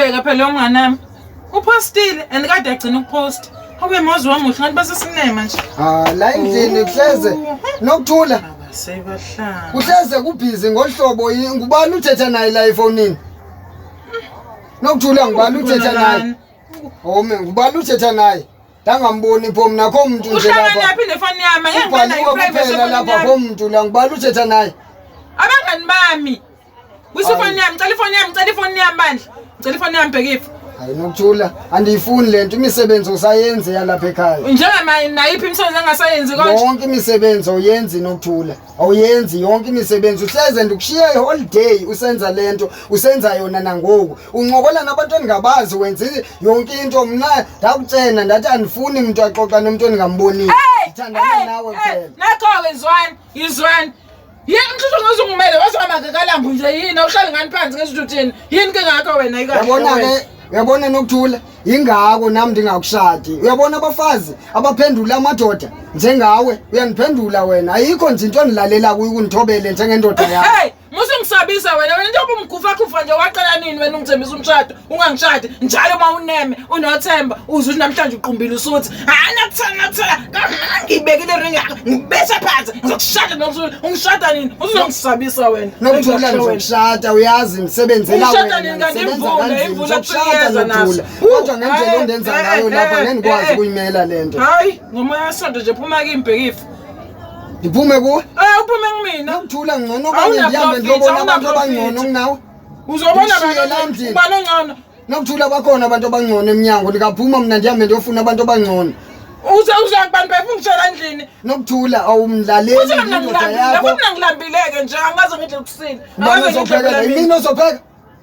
Uthembeka phela umnganami. Upostile and kade agcina ukupost. Abe mozi wamuhle ngathi basesinema nje. Ah, la endlini kuhleze nokuthula. Abasebahlanga. Kuhleze kubhizi ngohlobo ngubani uthetha naye la efonini? Nokuthula ngubani uthetha naye? Home ngubani uthetha naye? Ndangamboni pho mna kho mntu nje lapha. Uhlangana phi nefoni yami? Angeke ngibe nayo Ubhaliwe i-privacy kuphela efonini lapha yami. kho mntu la ngubani uthetha naye? Abangani bami. Wisa ifoni yami, cela ifoni yami, cela ifoni yami bandla. Ngicela ifoni yami Bhekifa. Hayi Nokuthula, andiyifuni lento imisebenzi usayenze yalapha ekhaya. Njengamanje nayiphi imisebenzi engasayenzi konje? Yonke imisebenzi awuyenzi Nokuthula. Awuyenzi yonke imisebenzi uhleze ndikushiya i-holiday usenza lento usenza yona nangoku. Uncokola nabantu endingabazi wenze yonke into mna ndakutshena ndathi andifuni mntu axoxa nomntu endingamboniyo. Hey, Ndithandana hey, nawe hey, kuphela. Nakho-ke izwani, izwani. Yini mshushu ngizungumele wazihamba ngekalambu nje yini awuhlali ngani phansi ngesithu uthini? Yini ke ngakho wena ikahle Uyabona wena? ke uyabona Nokuthula ingako nami ndingakushadi. Uyabona abafazi abaphendula amadoda njengawe uyandiphendula wena. Ayikho nje into ondilalela kuyo ukundithobele njengendoda yakho. Hey, musungisabisa wena wena njengoba umgufagufa nje waqala nini wena ungithembisa umshado ungangishadi njalo uma uneme unothemba uze uthi namhlanje uqumbile usuthi hayi nakuthela nakuthela ngibekile ring yakho ngibethe phansi ngizokushada nokuthula ungishada nini uzongisabisa wena Nokuthula Engakusho wena. ngizokushada uyazi ndisebenzela Ungishada wena nini kanti ndisebenza imvula, kanzima imvula ngizokushada kuyeza Nokuthula. naso. Kodwa ngendlela Eh, ondenza eh, ngayo lapha eh, ngeke ndikwazi eh. ukuyimela le nto. Hayi ngomoya wesonto nje phuma kimi Bhekifa. Ndiphume kuwe? Eh uphume kumina. Nokuthula ngcono okanye Awuna ndihambe profit, ndiyobona awuna abantu abangcono profit. kunawe. Uzobona Ndishiye la bani endlini. ubani ongcono? Nokuthula bakhona abantu abangcono emnyango ndingaphuma mna ndihambe ndiyofuna abantu abangcono. Uze uze kubantu befuna endlini. Nokuthula awumlaleli Futhi mina indoda ngilambile, yakho. futhi mina ngilambile-ke nje angikaze ngidle kusini. Ubani Angikaze ngidle ozopheka phela la? mina. Yimina ozopheka.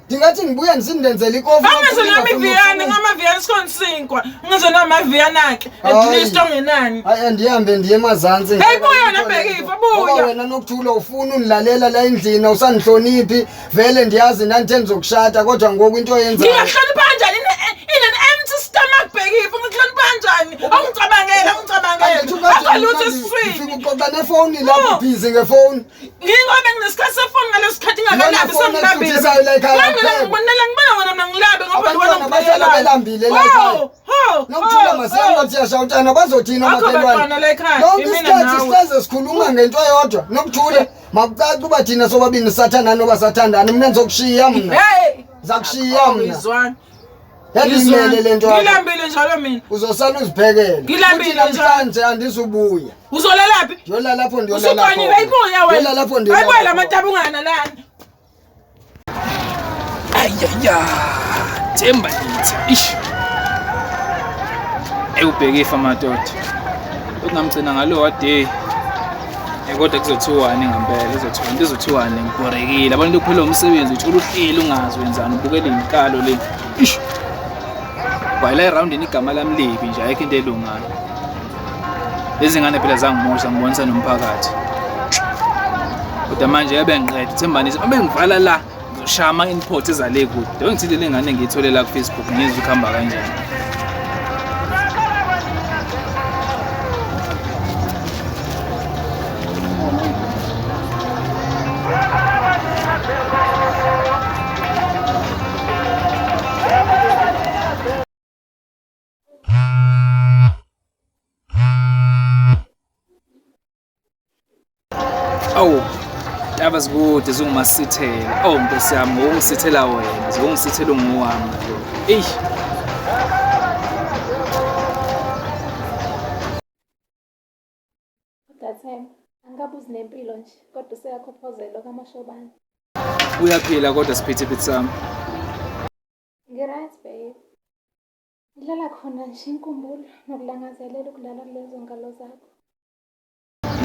Ndingathi ngibuya ndisindenzela ikofu. Angenze nami iviyane, ngamaviyane sikhona isinkwa. Ngenze nami amaviyane akhe. At Hayi. least ongenani. Hayi andihambe ndiye emazantsi. Hey, buya wena Bhekifa, buya. Ngoba wena Nokuthula ufuna undilalela la endlini awusandihloniphi. Vele ndiyazi ndandithe ndizokushada kodwa ngoku into oyenzayo. Ngingakuhlonipha kanjani in an empty stomach Bhekifa, ngihlonipha kanjani? Awungicabangeli, awungicabangeli. Akho lutho esiswini. Ufika uxoxa nefoni lapho Oh. busy ngefoni. Ngingobe nginesikhathi sefoni ngaleso sikhathi ngingakalabi Iyona foni sengilambile. ekuhluphisayo la ekhaya Ngangilambile, kuphela. ngibonela ngibona wena mina ngilambe ngoba wena Abantwana bahlala belambile la ekhaya. Nokuthula masihambe siyashawutana bazothina Akho omakhelwane. bantwana la ekhaya, Lonke imina isikhathi nawe. sihleze sikhuluma ngento eyodwa. Nokuthula makucace uba thina sobabini sisathandana noba sathandani. Mina ndizokushiya mna. Hey! Ndizakushiya mna. Izwani. Yandiyimele le nto yakho. Ngilambile njalo mina. Uzosala uziphekele. Ngilambile Futhi namhlanje andizubuya. Uzolalaphi? Ndiyolala lapho ndiyolala Usuqonile khona. ayibuya wena. Ndiyolala lapho ndiyolala Ayibuya la khona. matabungana lana. Ayaya, Themba lithi. Ish. Ewubheke ifa madoda. Okungamgcina ngalowa day. Kodwa kuzothiwani ngempela, kuzothiwani, kuzothiwani ngibhorekile. Abantu kuphela umsebenzi uthola uhleli ungazi wenzani, ubukela inkalo le. Ish. Kwayila eroundini igama lami libi nje ayikho into elungayo. Lezi ngane phela zangimosha ngibonisa nomphakathi. Kodwa manje yabe ngiqeda Thembani abe ngivala la ngizoshaya ama-import ezale kude. Bengithile le ngane ngiyithole la ku-Facebook ngizwe ukuhamba kanjani. Awu, taba zikude zingumasithela. Oh Nkosi yami, ngokungisithela wena, zokungisithela ungowami. Eyi. Kodwa Themba, angikabuzi nempilo nje, kodwa useyakhophozela okamashobane. Uyaphila kodwa siphithiphithi sami. Ngi-right babe. Ngidlala khona nje inkumbulo nokulangazelela ukudlala kulezo ngalo zakho.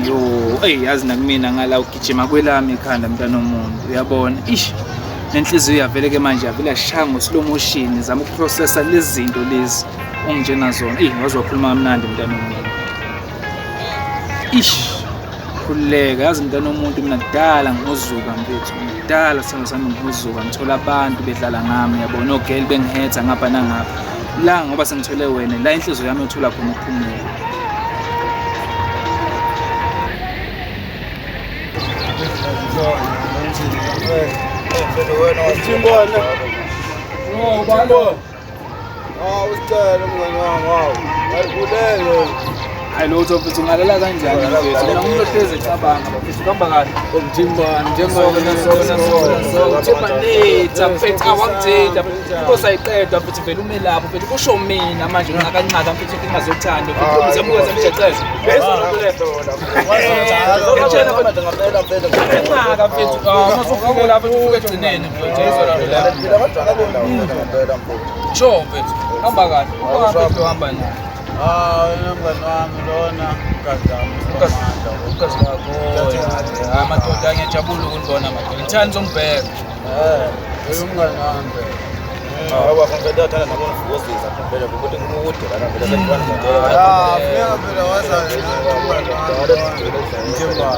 Yo, eyi yazi nakumina ngala ugijima kwelami ikhanda mntana omuntu, uyabona. Ish. Nenhliziyo yavele ke manje yavele yashaya ngo-slow motion, zama ukuprocessa lezi zinto lezi ongitshena zona. Eyi, waze wakhuluma kamnandi mntana omuntu. Ish. Khululeka, yazi mntana omuntu mina kudala ngihuzuka mfethu. Kudala sithando sami ngihuzuka, ngithola abantu bedlala ngami, uyabona ogirl bengihetha ngapha nangapha. La ngoba sengithole wena, la inhliziyo yami yothola khona ukuphumula. Oh, balo. Hawu usicela mngani wami hawu. Ayikhuleke. Hayi lutho mfethu ungalela kanjani mfethu? Mina umuntu ohlezi ecabanga mfethu kuhamba kahle. Umthimbani Themba letha mfethu awangithinta. Inkosi ayiqedwa mfethu vele ume lapho mfethu kusho mina manje unqakanqaka mfethu inkinga zothando mfethu uzamuka zamjeqeza. Nqaka mfethu masufike lapho ufike egcineni mfethu yizwa lento leyo. Sure mfethu hamba kahle. Uhamba uhamba nje. Ah, wena mngani wami lona mgazami. Ukazi wakho. Hayi madoda ngiyajabula ukunibona madoda. Ngithanda nizongibheka. Eh, umngani wami. Ah, funeka phela wazane umngani wami. Mthimbani.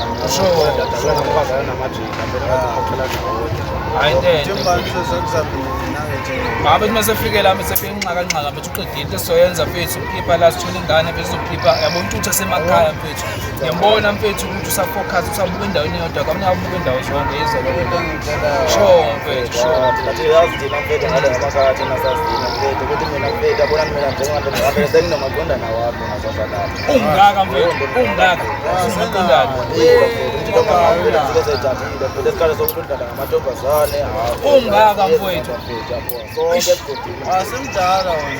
Hayi into Mthimbani sesekusamile nange Ngabe uma sefike la sefike inxaka nxaka mfethu uqedile into esizoyenza mfethu ukhipha la sithola ingane mfethu uzokhipha yabo intuthu esemakhaya mfethu ngiyambona mfethu ukuthi usafocus usabuka endaweni eyodwa kwamna abuka indawo zonke yizo lo sure mfethu sure ungaka mfethu ungaka usunamaqondana ungaka mfethu Asimdala wena.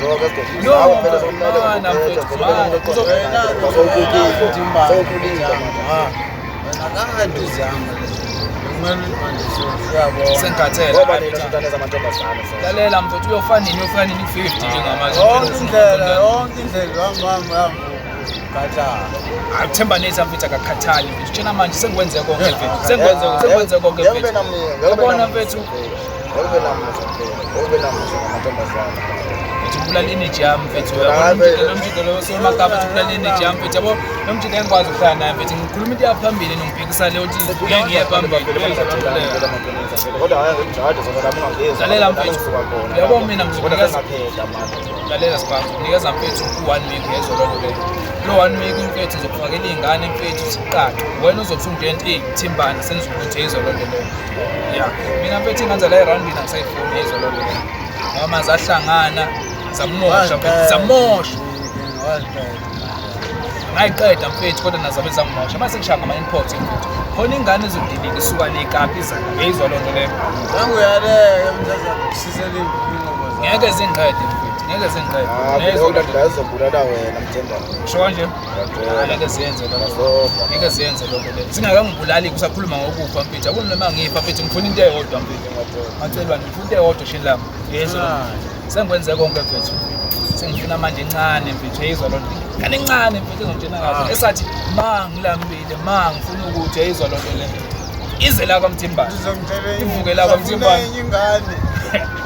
Wena kade uzama le. Kumele manje siyabona. Sengikhathele. Lalela mfethu uyofana nini uyofana nini ku-50 njengamanje. Yonke indlela, yonke indlela hamba hamba hamba. Khathala. Hayi Themba Netha mfethu akakhathali mfethu. Tshena manje sengikwenze konke mfethu. Sengikwenze sengikwenze konke mfethu. Yabona mfethu mfethu ubulala energy yami mfethu. Yabona umjita lo mjita lo somagama mfethu ubulala energy yami mfethu. Yabo lo mjita engikwazi ukuhlala naye mfethu. Ngikhuluma into yaphambili nongibhekisa leyo ukuthi ngeke ngiye phambili. Lalela mfethu. Yabo mina ngizokunikeza lalela sibhamu nginikeza mfethu u-one week yezwa loo nto leyo lo one week mfethu ngizokufakela iy'ngane mfethu siqaqe wena uzobe usungitshela eyi thimbani senza ukuthi yezwa loo nto leyo ya mina mfethu iy'ngane zala erawundini angisayifuni yezwa loo nto leyo ngoba manje zahlangana zamosha mfethu zamosha ngayiqeda mfethu kodwa nazabe zangimosha mase ngishaya ngama-import mfethu khona ingane ezodilika isuka le Kapa iza la yezwa loo nto leyo Anguyaleke mthatha kusisele ingoma zakho. Ngeke zingiqede mfethu ngeke zingiqede Yezwa loo nto leyo. Uzobulala wena Mthemba. Sho kanje Hayi, ngeke ziyenze lokho ngeke ziyenze lokho leyo singakangibulali kusakhuluma ngokufa mfethu akuni noma ngifa mfethu ngifuna into eyodwa mfethu macelwane ngifuna into eyodwa shini lami yezwa loo nto. Sengikwenze konke mfethu sengifuna manje encane mfethu yezwa loo nto ngane encane mfethu ezongitshena kahle esathi ma ngilambile ma ngifuna ukuthi yezwa loo nto leyo ize la kwaMthimbane Ngizongitshela ivuke la kwaMthimbane enye ingane.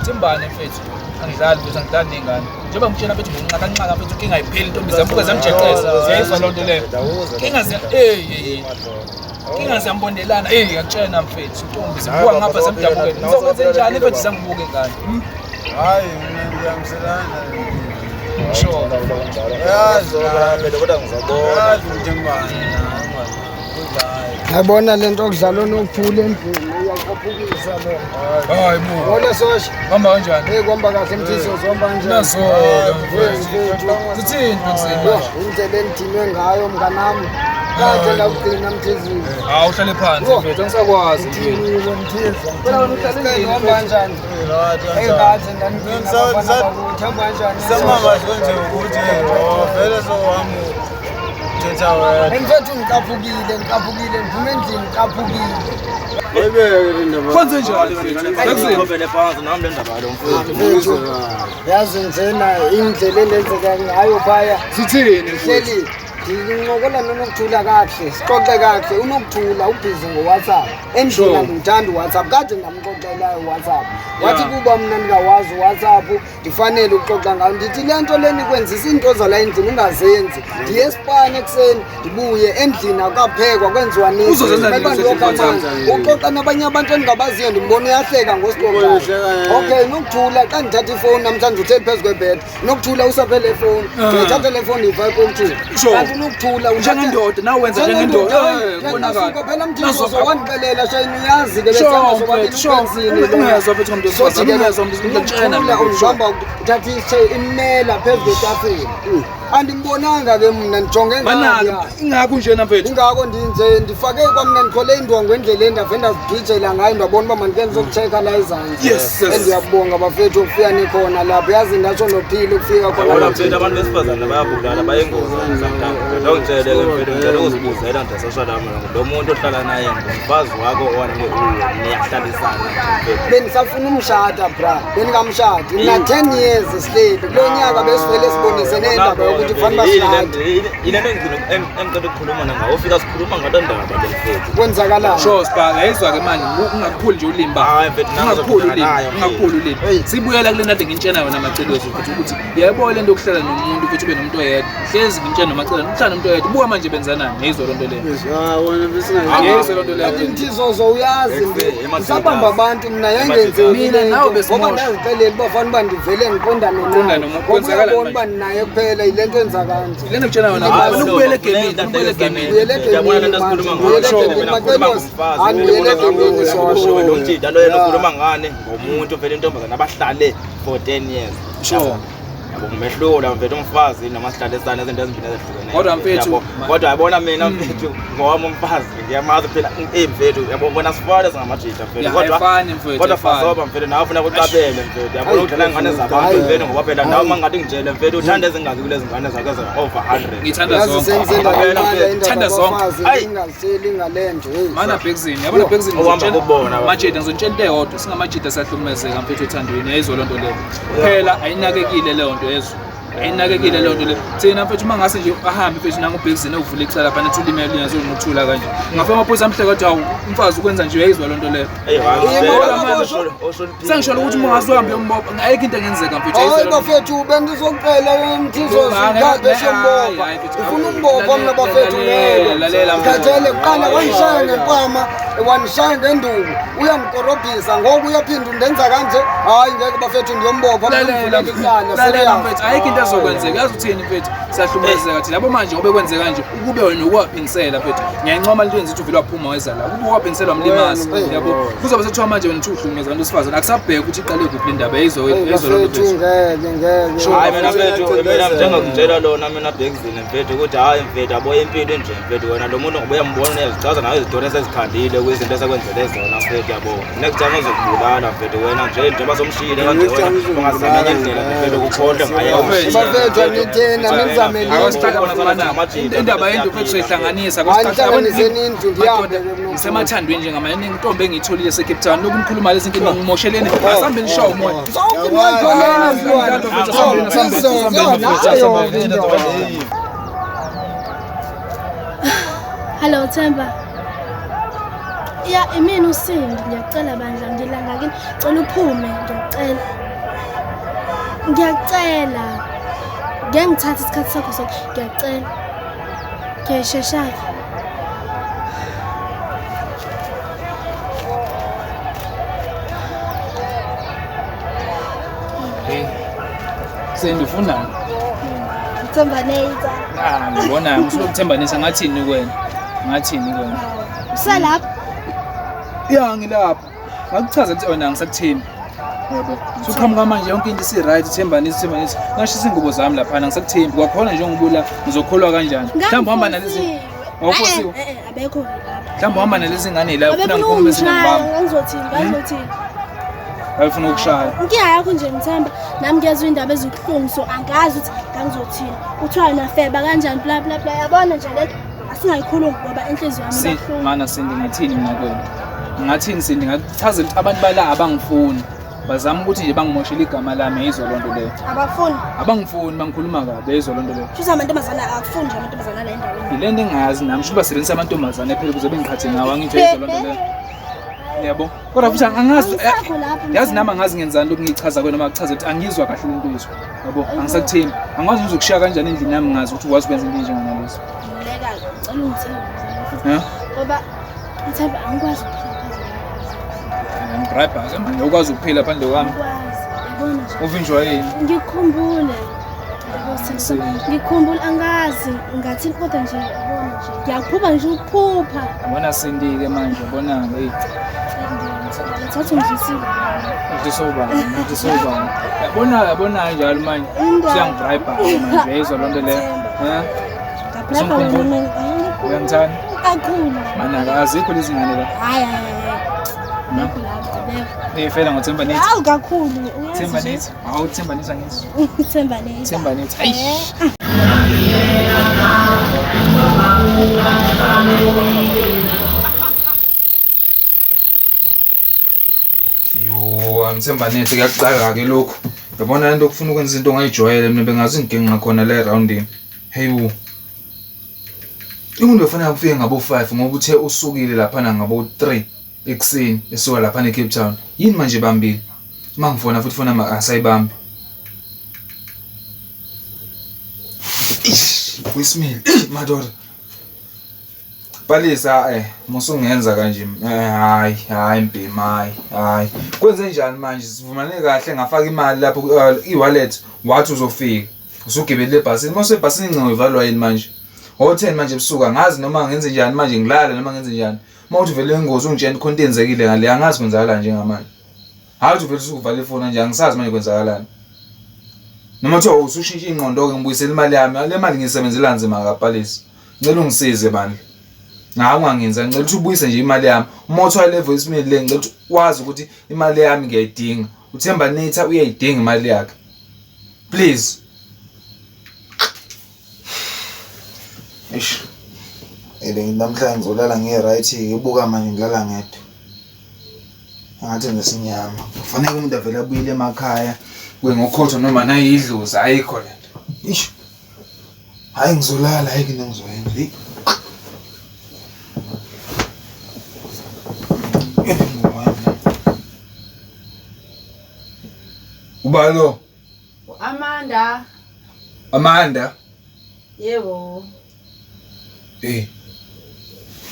Thimbane mfethu angidlali mfethu angidlali nengane njengoba ngitshena mfethu ngonxakanxaka mfethu inkinga ayipheli intombi ziyabuka ziyamjeqeza ziyayizwa loo nto leyo inkinga ziya eyi eyi inkinga ziyambondelana eyi ngiyakutshena mfethu intombi zibuka ngapha ziyamdabukela ngizokwenze njani mfethu zangibuka ingane Hayi mina ngiyamselana. Sure. Yazi Yazi Mthimbani. Yabona le nto okudlala onokuthula endlini iyakhaphukisa le. Hayi bo. Hola sosha. Hamba kanjani? Hey kuhamba kahle Mthizo zohamba kanjani? Nazo-ke mfethu. Mfethu. Zithini mfethu Yho, indlela endidinwe ngayo mnganami. Kade ndakugcina Mthizo. Hawu uhlale phansi mfethu angisakwazi mfethu. Ndidiniwe Mthizo. Phela wena uhlale endlini, Hamba kanjani? Hey kade ndanigcina abafana bakuthi hamba kanjani? Samama konje ukuthi oh vele sohamba uthetha wena. Mfethu ngicaphukile, ngicaphukile, ngiphume endlini ngicaphukile. Ayibeke le ndaba. Kwenze njani mfethu? Mfethu, yazi njena indlela elenzeka ngayo phaya. Sithini mfethu? Hleli ndincokola noNokuthula kakuhle, sixoxe kakuhle. uNokuthula ubhizi ngoWhatsApp. Endlini Sure. andimthandi uWhatsApp, kade ndamxoxelayo uWhatsApp. Wathi Yeah. kuba mna ndingawazi uWhatsApp ndifanele ukuxoxa ngayo. Ndithi le nto lena ikwenzisa iinto zala endlini ungazenzi. Ndiye esipani ekuseni ndibuye endlini akukaphekwa kwenziwa nini. Uzozenza Kumele uba nini ndiyokha uzozenza amanzi. Uxoxa nabanye abantu endingabaziyo ndimbona uyahleka ngosixoxayo. Uhleka, Okay, Nokuthula xa ndithatha ifowuni namhlanje uhleli phezu kwebhedi. Nokuthula usaphe le fowuni. Ndiyayithatha le fowuni ndiyifake epokothweni. Sure. Kanti Unokuthula. Njengendoda, nawe wenza njengendoda. Eh, kubonakala. Kubonakala phela Nazo- mthizozo wandixelela shayini, uyazi ke Sure, besihamba sobabili mfethu, sure. ubenzini. Ungezwa mfethu ngomuntu wesifazane, ungezwa mfethu, ngiyakutshela mina, mfethu, sure. Ungihamba uthatha isithe imela phezu kwetafile. Andimbonanga ke mna, ndijonge Banaka ngapha. ingakho njena mfethu. Ingako ndinje ndifake kwamna, ndikhole indwangu endleleni, ndave ndazigijela ngayo, ndabona uba mandike ndizokutshekha la ezantsi. Yes, yes. Andiyabonga bafethu ukufika nikhona lapho, yazi ndatsho nophile ukufika khona Yabona lapho. mfethu, abantu besifazane bayabulala, bayingozi sometimes. Ndongitshele ke mfethu, ngicela ukuzibuzela nje social lami, lo muntu ohlala naye ngumfazi wakho okanye niyahlalisana nje mfethu? Bendisafuna umshata bra, bendingamshadi mna. 10 years sihleli kulo nyaka, besivele sibonisene indaba yokuthi kufanele basishade. Yile nto engicela ukukhuluma nangawo, ufika sikhuluma ngalo ndaba le mfethu. Kwenzakalani? Sure sibhaka, yezwa ke manje, ungakuphuli nje ulimi ba. Hayi, mfethu, nami Ungakuphuli ulimi, ngizokudlala nayo, ungakuphuli ulimi. Sibuyela kule nade ngintshena yona Macelezo futhi ukuthi yebo le nto yokuhlala nomuntu futhi ube nomuntu oyedwa. Hlezi ngintshena noMacelezo, ukuhlala nomuntu oyedwa. Buka manje benzanani, yezwa loo nto leyo. Wona besingayi. Yezwa loo nto leyo. Kanti mthizozo uyazi Exe, ndisabamba abantu mna yayingenzeki Mina le nawe nto. besimosha. Ngoba ndazixelela uba fanele uba ndivele ndiqondane Uqondane naye. nomuntu. Ngoba Kwenzakalani uyabona uba ndinaye kuphela, yile nto enza kanje. Le nto ngitshena yona, Hayi, wena ubuyele egemini, ubuyele egemini. Buyele Uyabona le egemini nto esikhuluma manje, ngayo? buyele Sure, egemini, mina ngikhuluma Makelosi. ngomfazi, Hayi, mina buyele ngikhuluma egemini, ngomfazi. sure. Lo mjida lo yena ukhuluma ngane ngomuntu vele intombazane abahlale for 10 years. Sure. Yabo, ngumehluko mfethu, umfazi noma sihlalisana izinto ezimbini ezehlukeneyo. Kodwa mfethu, Yabo, kodwa yabona mina mfethu, ngowami umfazi ngiyamazi phela, eh mfethu, yabo bona sifane singamajita mfethu. Ya, Kodwa ayifani mfethu, kodwa ayifani. fasoba mfethu, nawe ufuna kuqaphele mfethu, yabona udlala ingane zabantu Hayi. mfethu, ngoba phela nawe uma ngathi ngitshele mfethu uthanda ezingaki kulezi ngane zakhe over 100. Ngithanda Yazi zonke. sengisendakamala indaba Thanda zonke. yabafazi, Ayi. ingazitsheli ngale nto, hey. Mana Bhekzini, yabona Bhekzini, Ohamba kubona, majida ngizonitshela into eyodwa, singamajida siyahlukumezeka mfethu ethandweni, yayizwa loo nto leyo. Phela ayinakekile leyo nto, yezwa. Ayinakekile leyo nto leyo. Thina mfethu uma ngase nje ahambe mfethu nangu uBhekzini ovula icala lapha nethi ulimi elinye nokuthula kanje. Ngafika amaphoyisa amhleke athi hawu umfazi ukwenza nje, uyayizwa loo nto leyo. Eyi, hayi, Yebo, mfethu, manje. Sengisholo ukuthi uma ngase uhambe uyombopha, ayikho into engenzeka mfethu. Hayi Yayizwa loo nto. bafethu, bendizokucela mthizozo Hayi, ngikade hayi, siyombopha. hayi, mfethu. Ufuna umbopha mna bafethu, Lalela, ngeke. lalela, mfethu. Ngikhathele kuqala wandishaya ngempama, wandishaya ngenduku, uyandikorobhisa ngoku uyaphinda undenza kanje. Hayi ngeke bafethu, ndiyombopha mna, Lalela, ndivulele icala, lalela serious. mfethu, ayikho into ezokwenzeka. Yazi uthini mfethu, siyahlukumezeka thina yabo manje ngoba kwenzeka nje ukube wena ukwaphinisela mfethu, ngiyayincoma lento yenza ukuthi uvele waphuma weza la, ukube uwaphinisela wamlimaza, yabo kuzobe sekuthiwa manje wena uthi uhlukumeza abantu besifazane, akusabheki ukuthi iqale kuphi le ndaba. Hey, bafethu ngeke, ngeke. Hayi mina mfethu, mina njengokutshela lona mina Bhekzini mfethu ukuthi hayi mfethu, abo impilo nje mfethu, wena lo muntu ngoba uyambona uyazichaza nawe izitori esezikhandile kwizinto esekwenzele zona mfethu, yabo next time uzokubulala mfethu, wena nje njengoba somshiyile kanje Next time wena uzokubulala, ungazama enye indlela nje mfethu ukukhohlwe ngaye. Bafethu anitheni, anizamele. Indaba yendlu mfethu soyihlanganisa. Hayi, nihlanganiseni indlu, ndihambe ke kunokuthula. Ngisemathandweni njengamanje, intombi engiyitholile seCape Town, lokhu nikhuluma lezi nkinga ngimosheleni, asambe nishawe umoya. Zonke into zilwane. Mthizozo, nayo into. Hello Themba. Ya, imina uSindi, ngiyacela bandla, ngilanga kini. Cela uphume, ngiyacela. Ngiyacela. Ngeke ngithathe isikhathi sakho sonke, ngiyacela. Ngiyashesha-ke. Hey. Sendifunani? Thembaneza. Ah, ngibona ngisuke ukuthembanisa ngathini kuwena? Ngathini kuwena? Usalapha? Ya, ngilapha. Ngakuchaza ukuthi wena ngisakuthembi. Yabo. Suqhamuka manje yonke into isi-right, thembanisa, thembanisa. Ngashisa ingubo zami laphana ngisakuthembi. Kwakhona njengoba ngizokholwa kanjani? Mhlawumbe uhamba nalezi Wawufosiwe? Eh, eh, abekho lapha. Mhlawumbe uhamba nalezi ngane la ufuna Abefuna ngiphume bese ukungishaya, ngibamba. ngangizothini, ngangizothini. Babefuna ukushaya. Inkinga yakho nje Mthemba, nami ngiyezwa iy'ndaba ezibuhlungu, so angazi ukuthi ngangizothini. Kuthiwa nafeba kanjani, bla bla bla. Yabona nje lento asingayikhulumi ngoba inhliziyo yami Si ibuhlungu. mana Sindi, ngathini mina kuwena? Ngathini Sindi? Ngakuchazela ukuthi abantu bala abangifuni. Bazama ukuthi nje bangimoshele igama lami, yizwa loo nto leyo. Abafuni. Abangifuni, bangikhuluma kabi, yizwa loo nto leyo. Shuthi amantombazane akufuni nje amantombazane ala endaweni. Yile nto engingayazi nami, shuthi basebenzisa amantombazane phela ukuze bengiqhathe ngawo, angitsho yizwa loo nto leyo. Yabo. Kodwa futhi angazi, Angisekho lapho, yazi nami angazi ngenzani lokhu ngiyichaza kwena, noma kuchaza ukuthi angizwa kahle lento izwa. Yabo, angisakuthembi. Angikwazi ngizokushiya kanjani endlini yami ngazi ukuthi ukwazi ukwenza into enjenganalezo. Ngileka, ngicela ungithembe futhi. Ha? Ngoba Mthemba angikwazi ukuphila phandle kwakho. Ngibribe ke manje ukwazi ukuphila phandle kwami. Angikwazi. Yabona nje. Uvinjwa yini? Ngikukhumbule. Yabo Themba. Sithando sami. Ngikhumbula angazi ngathini kodwa nje yabona nje. Ngiyakuphupha nje ukuphupha. Yabona Sindi-ke manje yabona-ke eyi Ngithatha ungidlisile. Udlisa ubani? Udlisa ubani? Yabona yabona njalo manje. Indaba. Usuyangibribe manje uyayizwa loo nto leyo. Eh? Ngabribe wena Usungikhumbula? mina. Uyangithanda? Kakhulu. Mana azikho lezi ngane la. Hayi hayi hayi. No? Abekho lapho, abekho. Ngiyifela ngoThemba Nithi. Hawu kakhulu. Uyazi Themba nje. Nithi. Hawu Themba Nithi angithi. Themba Nithi. Themba Nithi. Eish. Yo, angithemba nethe kuyakuqala ke lokhu. Yabona lento okufuna ukwenza izinto ongayijwayele mina bengazi ngigenqa khona la eroundini. Hey bo. Umuntu ofanele kufike ngabo 5 ngoba uthe usukile laphana ngabo 3 ekuseni esuka laphana eCape Town. Yini manje bambile? Uma ngifona futhi fona asayibambi. Ish, kwisimile. Madoda. Palisa musungenza kanje hayi hayi mbhemi hayi hayi kwenze njani manje sivumane kahle ngafaka imali lapho i-wallet wathi uzofika usugibelile ebhasini uma usebhasini ingcingo ivalwa yini manje ngo-10 manje ebusuku angazi noma ngenze njani manje ngilale noma ngenze njani uma uthi vele ingozi ungitshena khona into eyenzekile ngale angazi kwenzakalani njengamanje hhayi uthi vele usukuvala ifoni nje angisazi manje kwenzakalani noma kuthiwa usushintsha ingqondo-ke ngibuyisela imali yami le mali ngiyisebenzela nzima kapalisi ngicela ungisize bandla hayi ungangenza ngicela ukuthi ubuyise nje imali yami uma uthiwa le voicemail le ngicela ukuthi wazi ukuthi imali yami ngiyayidinga uThemba Nitha uyayidinga imali yakhe please Eish. Ele namhlanje ngizolala ngi-right ngibuka manje ngilala ngedwa. Ngathi ngesinyama. Kufanele umuntu avele abuyele emakhaya kuye ngokhotho noma nayidlozi ayikho lento. Eish. Hayi ngizolala hayi ke ngizoyenza. Hey. Ubani lo? Amanda. Amanda. Yebo. Eh.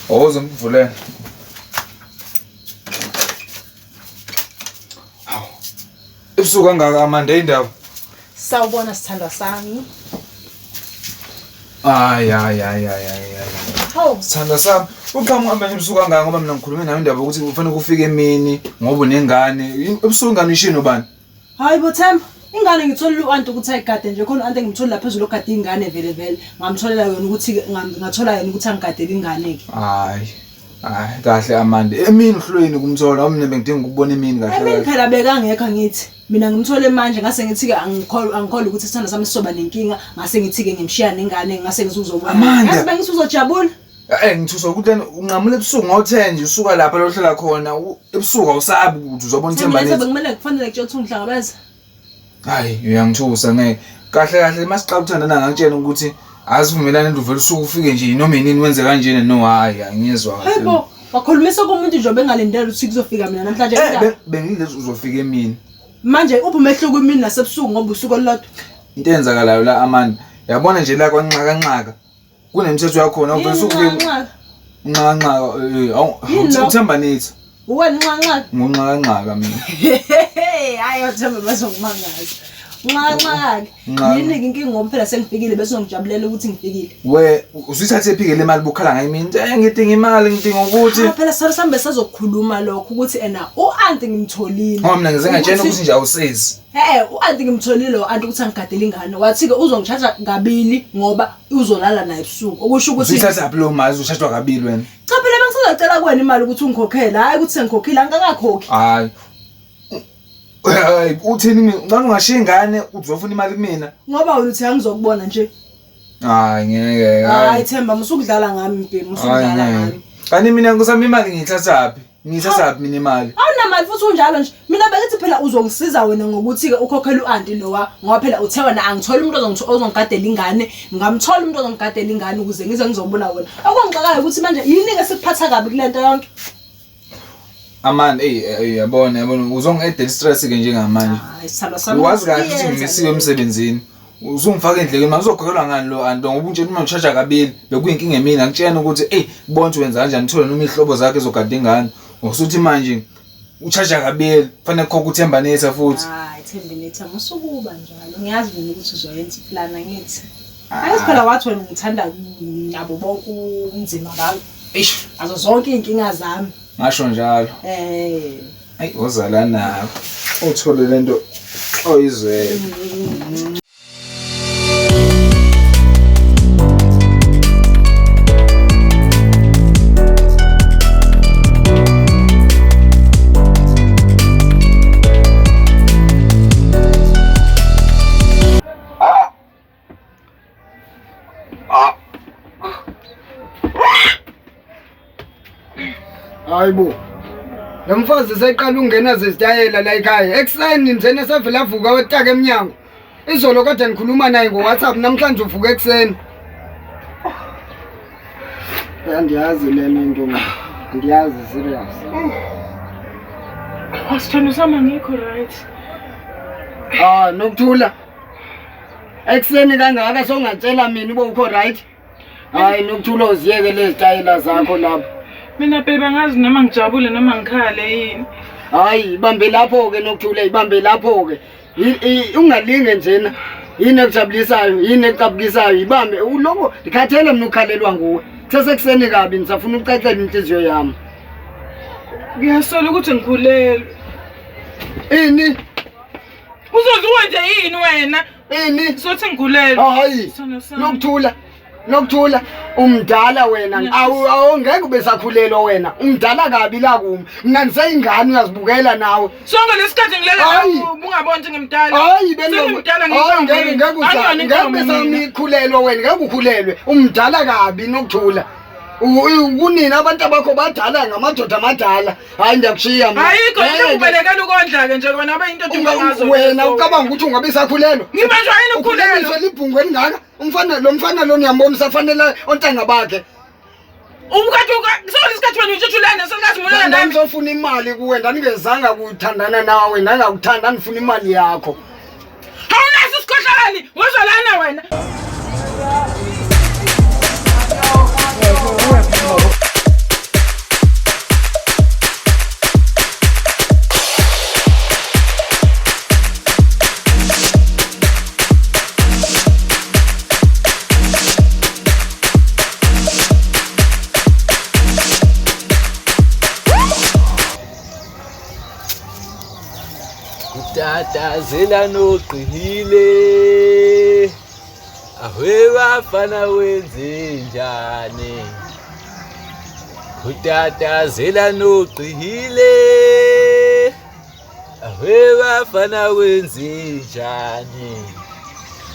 Awuze ngikuvulela. Hawu. Ebusuku kangaka Amanda indaba. Sawubona sithandwa sami. Hayi hayi hayi hayi hayi. Hawu. Sithandwa sami, uqhamuka manje ebusuku kangaka ngoba mina ngikhulume nawe indaba yokuthi ufanele ufike emini ngoba unengane. Ebusuku ingane uyishiye nobani? Hayi bo Themba, ingane ngitholile u-anti ukuthi ayigade nje khona u-anti engimtholile lapha phezulu ogade ingane vele vele. Ngamtholela yona ukuthi ngathola yena ukuthi angigadele ingane-ke. Hayi. Hayi kahle Amanda. Emini uhlulweni kumthola, mina bengidinga ukubona emini kahle. Emini kahle. phela bekangekho angithi. Mina ngimthole manje ngase ngithi-ke angikholwa angikholwa ukuthi isithando sami sizoba nenkinga ngase ngithi-ke ngimshiya nengane ngase ngithi uzobona. Amanda! Yazi bengithi uzojabula. Ngithuswa ukuthi lena unqamula ebusuku ngo-10 nje usuka lapha la ohlala khona ebusuku awusabi ukuthi uzobona Themba uThemba letha Nitha. bekumele kufanele kutshela ukuthi ungihlangabeza. Hayi uyangithusa ngeke. Kahle kahle masiqala ukuthandana ngakutshela ukuthi asivumelane nje uvele usuke ufike nje noma inini wenze kanjena no hayi angiyezwa kahle. Hayi bo, wakhulumisa komuntu nje obengalindele ukuthi kuzofika mina namhlanje. Bengilezi uzofika emini. Manje uphi umehluko imini nasebusuku ngoba usuku olulodwa? Into eyenzakalayo la Amanda, yabona nje la kwanxakanxaka kunemithetho yakhona uvele Yini usuke ufike nxanxaka? unxakanxaka Yini lo? uThemba Nitha. Uwena unxanxaka? Ngunxakanxaka mina. Hayi oThemba bazokumangaza. Unxakanxaka-ke. Nxa- Yini-ke inkinga ngoba phela sengifikile bese ungijabulela ukuthi ngifikile. We usuyithathe phike le mali bukhala ngayo imini. Ngidinga imali ngidinga ukuthi Ah, phela sithando sami besazokhuluma lokho ukuthi ena u-anti ngimtholile. ngoba mina ngize ngatshena ukuthi nje awusizi. U-anti ngimtholile u-anti ukuthi angigadele ingane. Wathi-ke uzongitshaja kabili ngoba uzolala naye ebusuku. Okusho ukuthi Usuyithatha phi leyo mali uzothathwa kabili wena? Cha phela bengisazocela kuwena imali ukuthi ungikhokhele, hhayi ukuthi sengikhokhile, angikakakhokhi. Hayi. Hayi uthini mina? Ngicela ungashiya ingane uzofuna imali kumina. Ngoba wena uthi angizokubona nje. Hayi ngeke. Hayi Themba, musukudlala ngami mbhemu, Hayi musukudlala ngeke. ngami. Kanti mina ngisami imali ngiyithathaphi? Ngiyithathaphi mina imali? Awunamali futhi unjalo nje. Mina bengithi phela uzongisiza wena ngokuthi-ke ukhokhele u-anti lowa ngoba phela uthe wena angitholi umuntu ozongigadela ingane, ngamthola umuntu ozongigadela ingane ukuze ngize ngizobona wena. Okungixakayo ukuthi manje yini-ke sikuphatha kabi kule nto yonke? Amanda, ey yabona yabona uzongi-add stress ke njengamanje. Hayi sithandwa sami. Wazi kahle ukuthi uyenza ngimisiwe leyo. emsebenzini. Usungifaka endleleni manje uzokhokhelwa ngani lo anti ngoba untshela uma ushaja kabili bekuyinkinga emini angitshena ukuthi ey bona ukuthi wenza kanjani uthole noma ihlobo zakhe ezogada ingane. Usuthi manje uchaja kabili kufanele kukhokhe uThemba Nitha futhi. Hayi Thembinetha musukuba njalo. Ngiyazi mina ukuthi uzoyenza iplan angithi. Angithi phela wathi wena ungithanda nabo bonke ubunzima bami. Eish, Azo zonke iy'nkinga zami. ngasho njalo. Eh. Ayi wozala nabo. Uthole lento oyizwele. Hayi bo. Lo mfazi seqala ungena zezitayela la ekhaya. Ekuseni njena sevele avuka wetaka emnyango. Izolo kade ngikhuluma naye ngo-WhatsApp namhlanje uvuka ekuseni. Andiyazi lena into mina. Andiyazi serious. Sithando sami angikho right. Ah, Nokuthula. Ekuseni kangaka songatshela mina ube ukho right? Hayi Nokuthula uziyeke lezitayela zakho lapho. Mina baby angazi noma ngijabule noma ngikhale yini. Hayi ibambe lapho ke Nokuthula ibambe lapho ke. Ungalinge njena. Yini ekujabulisayo, yini ekucabukisayo, ibambe uloko ndikhathele mina ukhalelwa nguwe. Kusesekuseni kabi ngisafuna ukucacela inhliziyo yami. Ngiyasola ukuthi ngikhulelwe. Ini? Uzoze wenze yini wena? Ini? Sothi ngikhulelwe. Hayi. Sithando sami. Nokuthula. Nokuthula umdala wena awu awungeke ube sakhulelwa wena umdala kabi la kumi mina ngiseyingane uyazibukela nawe Sonke lesikhathi ngilele Hayi. ungaboni ukuthi ngimdala. hayi Sengimdala hayi ngeke ngeke Angiyona ngeke intombi mina. besamikhulelwa wena ngeke ukhulelwe umdala kabi Nokuthula kunini abantu abakho badala ngamadoda amadala hayi ndiyakushiya mina. Ayikho into Ngeke. ukubalekela ukondla ke nje kona abe into odume ngazo. Wena ucabanga ukuthi ungabe sakhulelwa Ngibanjwa yini ukukhulelwa? ukhuleliswe libhungu elingaka umfana lo mfana lo niyambona usafanele ontanga bakhe Ubukade sonke isikhathi wena utshutshulana sengathi mulala nami. Ndandizofuna imali kuwe ndandingezanga kuthandana nawe ndangakuthanda ndifuna imali yakho Awunaso isikhohlakali, wozolana wena. Utatazela noqinile Ahwe bafana wenze njani Utatazela noqinile Ahwe bafana wenze njani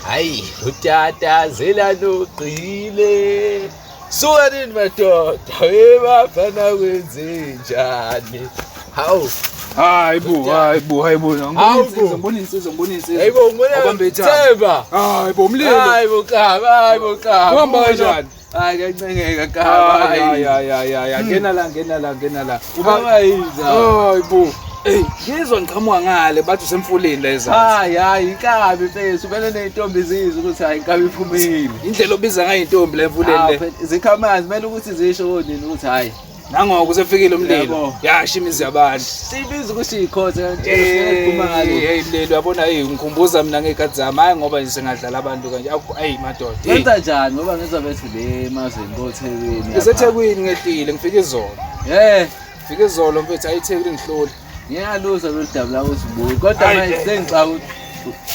Hayi utatazela noqinile Suka nini madoda we bafana wenze njani Hawu Hayi bo, hayi bo, hayi bo. Hawu bo. Ngibona insizwa, ngibona insizwa. Hayi bo ngibona Awubambe ithambo. Themba Hayi bo, umlilo. Hayi bo qaba, hayi bo qaba. Kuhamba kanjani? Hayi kancengeka qaba. Hayi hayi hayi hayi hayi. Ngena la, ngena la, ngena la. Uhamba yini? Hayi bo. Ey, ngizwa ngiqhamuka ngale bathi usemfuleni la ezansi. Hayi hayi inkabi mfethu kumele ney'ntombi zizwe ukuthi hayi inkabi iphumile. Indlela obiza ngayo intombi la emfuleni Hawu le. phela zikha amanzi kumele ukuthi zisho konini ukuthi hayi. Nangoko usefikile umlilo. Yabo. Yasha imizi yabantu. Sibiza ukuthi ikhothe kantshela siphuma ngale. Hey mlilo uyabona hey ngikhumbuza mina ngey'khathi zami hayi ngoba nje sengadlala abantu kanje ayi madoda hey. Wenza njani ngoba ngizwa bethi le emazweni koThekwini. Ngisethekwini ngehlile ngifike izolo. Eh, Ngifike izolo mfethu ayi iThekwini ngihlole. ngiyaluzwa lolu daba la ukuthi ubuye kodwa Hayi, manje eh. sengixaka ukuthi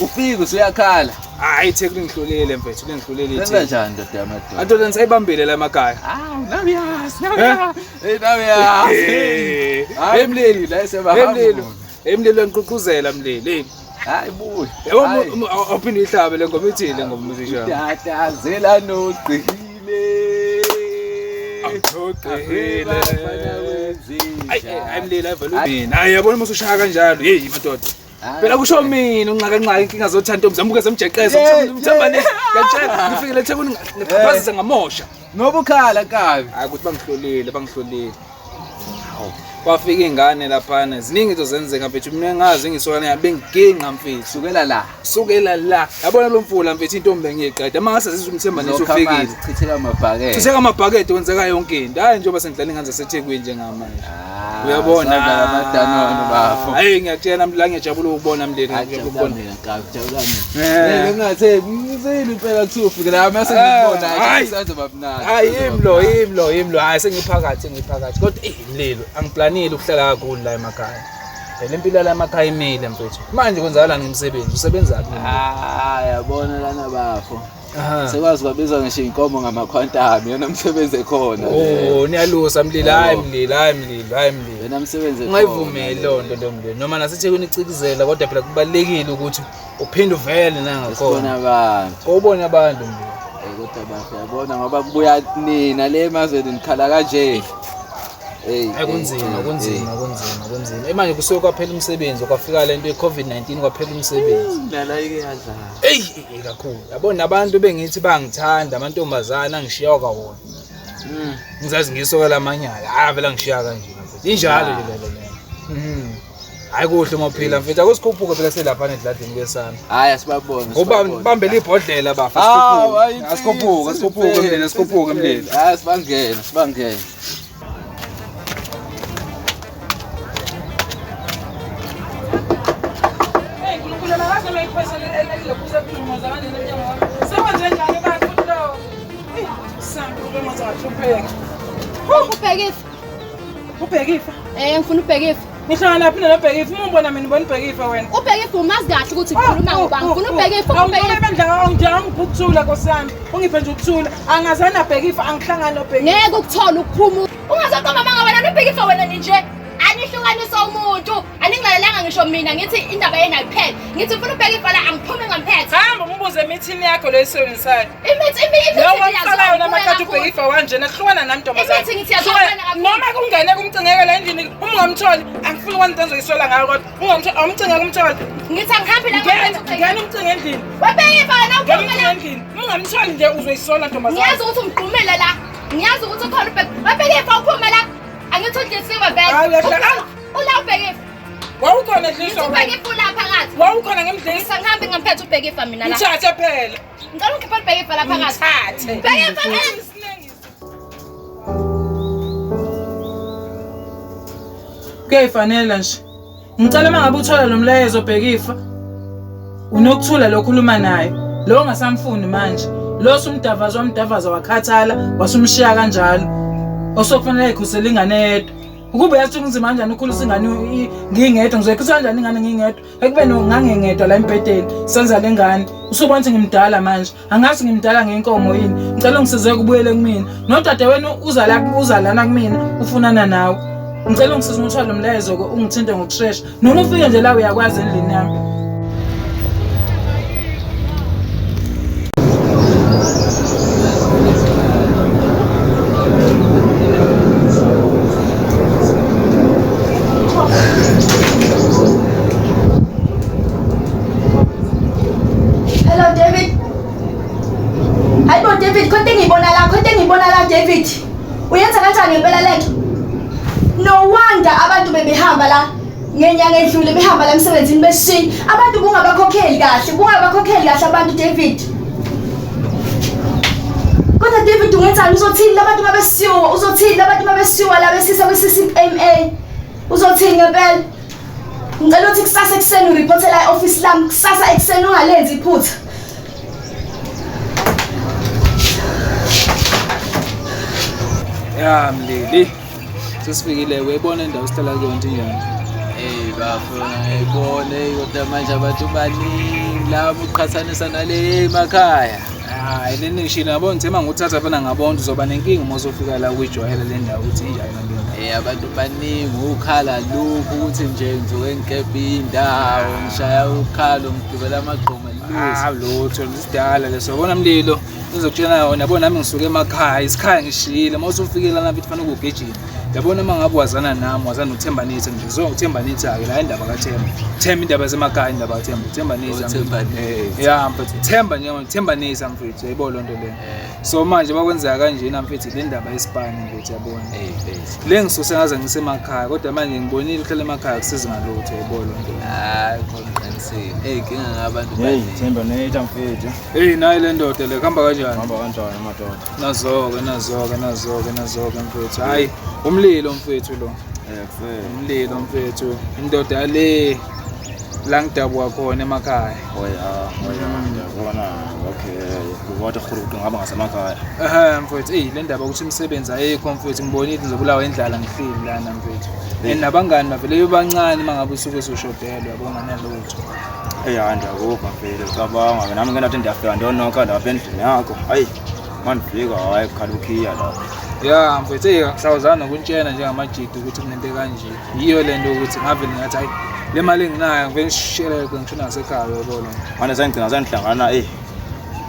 ufike usuyakhala. Hayi iThekwini ngihlolile mfethu lengihlolile Wenza iThekwini. njani ndoda yamadoda? Adoda nisayibambile la emakhaya. Awu, nami yazi, nami yazi. Hey, nami yazi. Eh, Hayi, hey mlilo, la hey sebahamba. mlilo. Hey mlilo ngiqhuqhuzela mlilo. Hey. Hayi buya. Yabo Hayi. awuphinde uyihlabe le ngoma ithini le ngoma musician. Tatazela nogqile. Awugqile. Ayi hayi mlilo ayivele Hayi. mina. Hayi yabona uma usushaya kanjalo. Hey madoda. Phela kusho mina unxakanxaka inkinga zothando ntombi zami uke zemjeqeza umthemba nesi ngiyatshela ngifikele eThekwini ngiphazisa ngamosha. Ngoba ukhala kabi. Hayi ukuthi bangihlolile bangihlolile. Kwafika ingane laphana ziningi into zenzeka mfethu mina ngazi ngisokana yabe bengiginqa mfethu. Sukela la. Sukela la yabona lo mfula mfethu intombi bengiyiqeda uma ngase sizwe umthemba nesi Zokha ufikile. amanzi, chitheka amabhakede. Siseka amabhakede kwenzeka yonke into. Hayi njengoba sengidlala ingane zaseThekwini njengamanje. Uyabona Sadlala amadanono bafo. Hayi ngiyakutshela mla ngiyajabula ukubona mndeni ngiyajabula ukubona. Mina nkabi jabula mina. Eh. Eh ngingathe ngizile impela kuthiwa ufike la mase Eh, ngikubona hayi. kusazoba mnandi. Hayi imlo imlo imlo hayi sengiphakathi sengiphakathi kodwa eh mlilo angiplanile ukuhlala kakhulu la emakhaya. Phela impilo la emakhaya imile mfethu. Manje kwenzakalani ngomsebenzi? Usebenzaphi? Ah yabona lana bafo. Aha. Sekwazi kwabizwa ngisho inkomo ngamakhwantami yona msebenzi ekhona. Oh niyalusa mlilo hayi Yabo. mlilo hayi mlilo hayi mlilo. Yona msebenzi ekhona. Ungayivumeli leyo nto leyo mlilo. Noma naseThekwini icikizela kodwa phela kubalekile ukuthi uphinde uvele Sibona nangakhona. abantu. Ubone abantu mlilo. Eh kodwa bafo yabona ngoba kubuya nina le emazweni nikhala kanje. Hey Hayi kunzima kunzima kunzima kunzima. Manje kusuke kwaphela umsebenzi kwafika lento ye-COVID-19 kwaphela umsebenzi. Lala ike yadlala. Eyi eyi, kakhulu. Yabo nabantu bengithi bangithanda amantombazana angishiya kwawona. Ngizazi ngisoka lamanyala. Ah vele angishiya kanje mfethu. Injalo nje lelo leyo. Mhm. Hayi kuhle uma uphila mfethu. Akusikhuphuke phela selapha edladleni kwesana. Hayi asibabone. Ngoba bambele ibhodlela bafa Hawu, asikhuphuke. Asikhuphuke, asikhuphuke mlilo, asikhuphuke mlilo. Hayi sibangene, sibangene. Hey Nkulunkulu makaze mayiphosa elilokhuza kumoza kanje nemnyango wami. Sekwenze njani ba futhi lo? Eh, sambi ube manje wahlupheka. Ubhekifa. Ubhekifa. Eh ngifuna ubhekifa. Ngihlangana phi nobhekifa? Uma ungibona mina ubona ubhekifa wena. Ubhekifa umazi kahle ukuthi ngikhuluma ngobani. Ngifuna ubhekifa, Awungibona ubhekifa. bendla awungiphi ukuthula Nkosi yami. Ungiphe nje ukuthula. Angazani nabhekifa angihlangani nobhekifa. Ngeke ukuthole ukuphuma. Ungazoqoma manga wena nobhekifa wena ninje. Anihlukanisa umuntu. Aningilalelanga ngisho mina ngithi indaba yena ayiphele. Ngithi ngifuna ubhekifa la angiphume ngamphethe. Hamba umbuze emithini yakho leyo isebenzisayo. Imithi imithi Lo imithi wamfakayo namakhathi kakhulu. ubhekifa wanjena hlukana nami ntombazane. Imithi ngithi yaziwa kakhulu. Noma kungene kumcingeke la endlini uma ungamtholi angifuni ukwenza into engizoyisola ngayo kodwa ungamtholi awumcingeke umtholi. Ngithi angihambi la Ngena ngena umcinge endlini. Webhekifa wena Ngena uphume umcinge la. endlini. Uma ungamtholi nje uzoyisola ntombazane. Ngiyazi ukuthi umgqumile la. Ngiyazi ukuthi ukhona ubhekifa. Webhekifa uphume la. Angithi udlisiwe vele. Hayi, uyahlala. Ula ubhekifa. Wawukhona Ngithi edliswa wena. ubhekifa ula phakathi. Wawukhona ngemdlisa. Ngithi angihambi ngamphethe ubhekifa mina la. Mthathe phela. Ngicela ungikhiphe ubhekifa la phakathi. Mthathe. Bhekifa la. Kuyayifanela nje. Ngicela uma ngabe uthola lo mlayezo Bhekifa unokuthula lokhuluma naye. Lo ongasamfuni manje. Lo sumdavaza wamdavaza wakhathala wasumshiya kanjalo. Osokufanele ayikhusele ingane yedwa. Ukuba uyathi kunzima kanjani ukhulisa ingane ngingedwa ngizoyikhulisa kanjani ingane ngingedwa ekubeni ngangengedwa la embhedeni senza le ngane usubona ukuthi ngimdala manje angazi ngimdala ngenkomo yini ngicela ungisize kubuyele kumina nodadewenu uza la uza lana kumina ufunana nawe ngicela ungisize umthwalo lo mlayezo ke ungithinte ngokushesha noma ufike nje la uyakwazi endlini yami. Hello David. Hayibo David, khonto engiyibona la, khonto engiyibona la David. Uyenza kanjani ngempela lento? No wonder abantu bebehamba la ngenyanga edlule behamba la emsebenzini beshiya. Abantu bungabakhokheli kahle, bungabakhokheli kahle abantu David. Kodwa David ungenzani uzothini labantu mabesiwa, uzothini labantu mabesiwa la besisa kwi-CCMA? Uzothini ngempela? Ngicela ukuthi kusasa ekuseni ureporte la e-office lami, kusasa ekuseni ungalenzi iphutha. Ya mlili. Sesifikile uyayibona indawo sihlala kuyona ukuthi injani. Hey bafo ngiyayibona hey kodwa manje abantu baningi laba uqhathanisa nale emakhaya. Hayi leni ngishilo ngabona ngithe manguthatha fana ngabona uzoba nenkinga uma usufika la kuyijwayela le ndawo ukuthi injani le ndawo. Eh abantu baningi ukhala lokhu ukuthi nje ngizoke ngikebhe indawo ngishaya ukhalo ngigibela amagqoma Ah lutho lisidala leso yabona mlilo ngizokutshela yona yabona nami ngisuke emakhaya isikhaya ngishiyile uma usufike lana mfethu fanele ukugijima yabona uma ngabe wazana nami wazana noThembanitha nje so uThembanitha ke la indaba kaThemba Themba indaba zasemakhaya indaba kaThemba uThembanitha uThembanitha. ya mfethu Themba nje Thembanitha mfethu yayibona loo nto leyo so manje bakwenzeka kanjena mfethu le ndaba yesipani mfethu yabona Hey mfethu. le ngisuse ngaze ngisemakhaya kodwa manje ngibonile ukuhlala emakhaya kusiza ngalutho yayibona loo nto leyo. Hayi khona uqinisile. Hey inkinga ngabantu Hey, baningi. Themba neta mfethu. Hey nayi le ndoda le kuhamba kanjani Hamba kanjani madoda? Nazoke nazoke nazoke nazoke mfethu. Hayi umlilo mfethu lo. Umlilo mfethu, indoda le la ngidabuka khona emakhaya. Oya, oya, ngiyabona. Okay, kodwa khulu ngihamba ngasemakhaya. Ehhe mfethu, eyi le ndaba ukuthi imisebenzi ayikho mfethu, ngibonile ngizobulawa indlala ngihleli lana mfethu. And nabangani bavele bebancane uma ngabe usuke usushodelwe yabo unganalutho. Eyi hayi ndiyakuva mfethu, cabanga ke nami ngenathi ndiyafika ndiyonokha lapha endlini yakho. Hayi, mandifika hayi kukhala ukhiya lapha. Ya mfethu, eyi akusawuzanga nokuntshena njengamajidi ukuthi kunento ekanje. Yiyo le nto ukuthi ngavele ngathi hayi le mali enginayo ngivele ngisheleke ngishona ngasekhaya yabo lo. Manje sengigcina sengihlangana eyi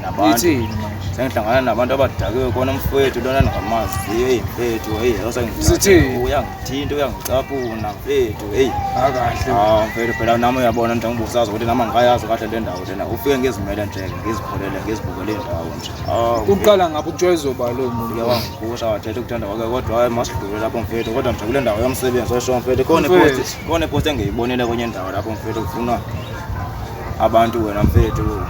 nabantu. Ithini manje? Sengihlangana nabantu abadakiwe khona umfowethu lona ndingamaziyo eyi mfethu eyi Sithini? Uyangithinta uyangicaphuna mfethu eyi. Akahle. Hawu mfethu phela nami uyabona njengoba usazi ukuthi nami angikayazi kahle le ndawo lena. Ufike ngizimele nje ngizipholele ngizibukele indawo nje. Hawu. Uqala ngapho kuthiwa izoba lo muntu. Uke wangiphusha wathetha ukuthanda kwakhe kodwa hayi masidlule lapho mfethu kodwa nje kule ndawo yomsebenzi osho mfethu khona Mfethu. ipost khona ipost engiyibonile kwenye indawo lapho mfethu kufunwa abantu wena mfethu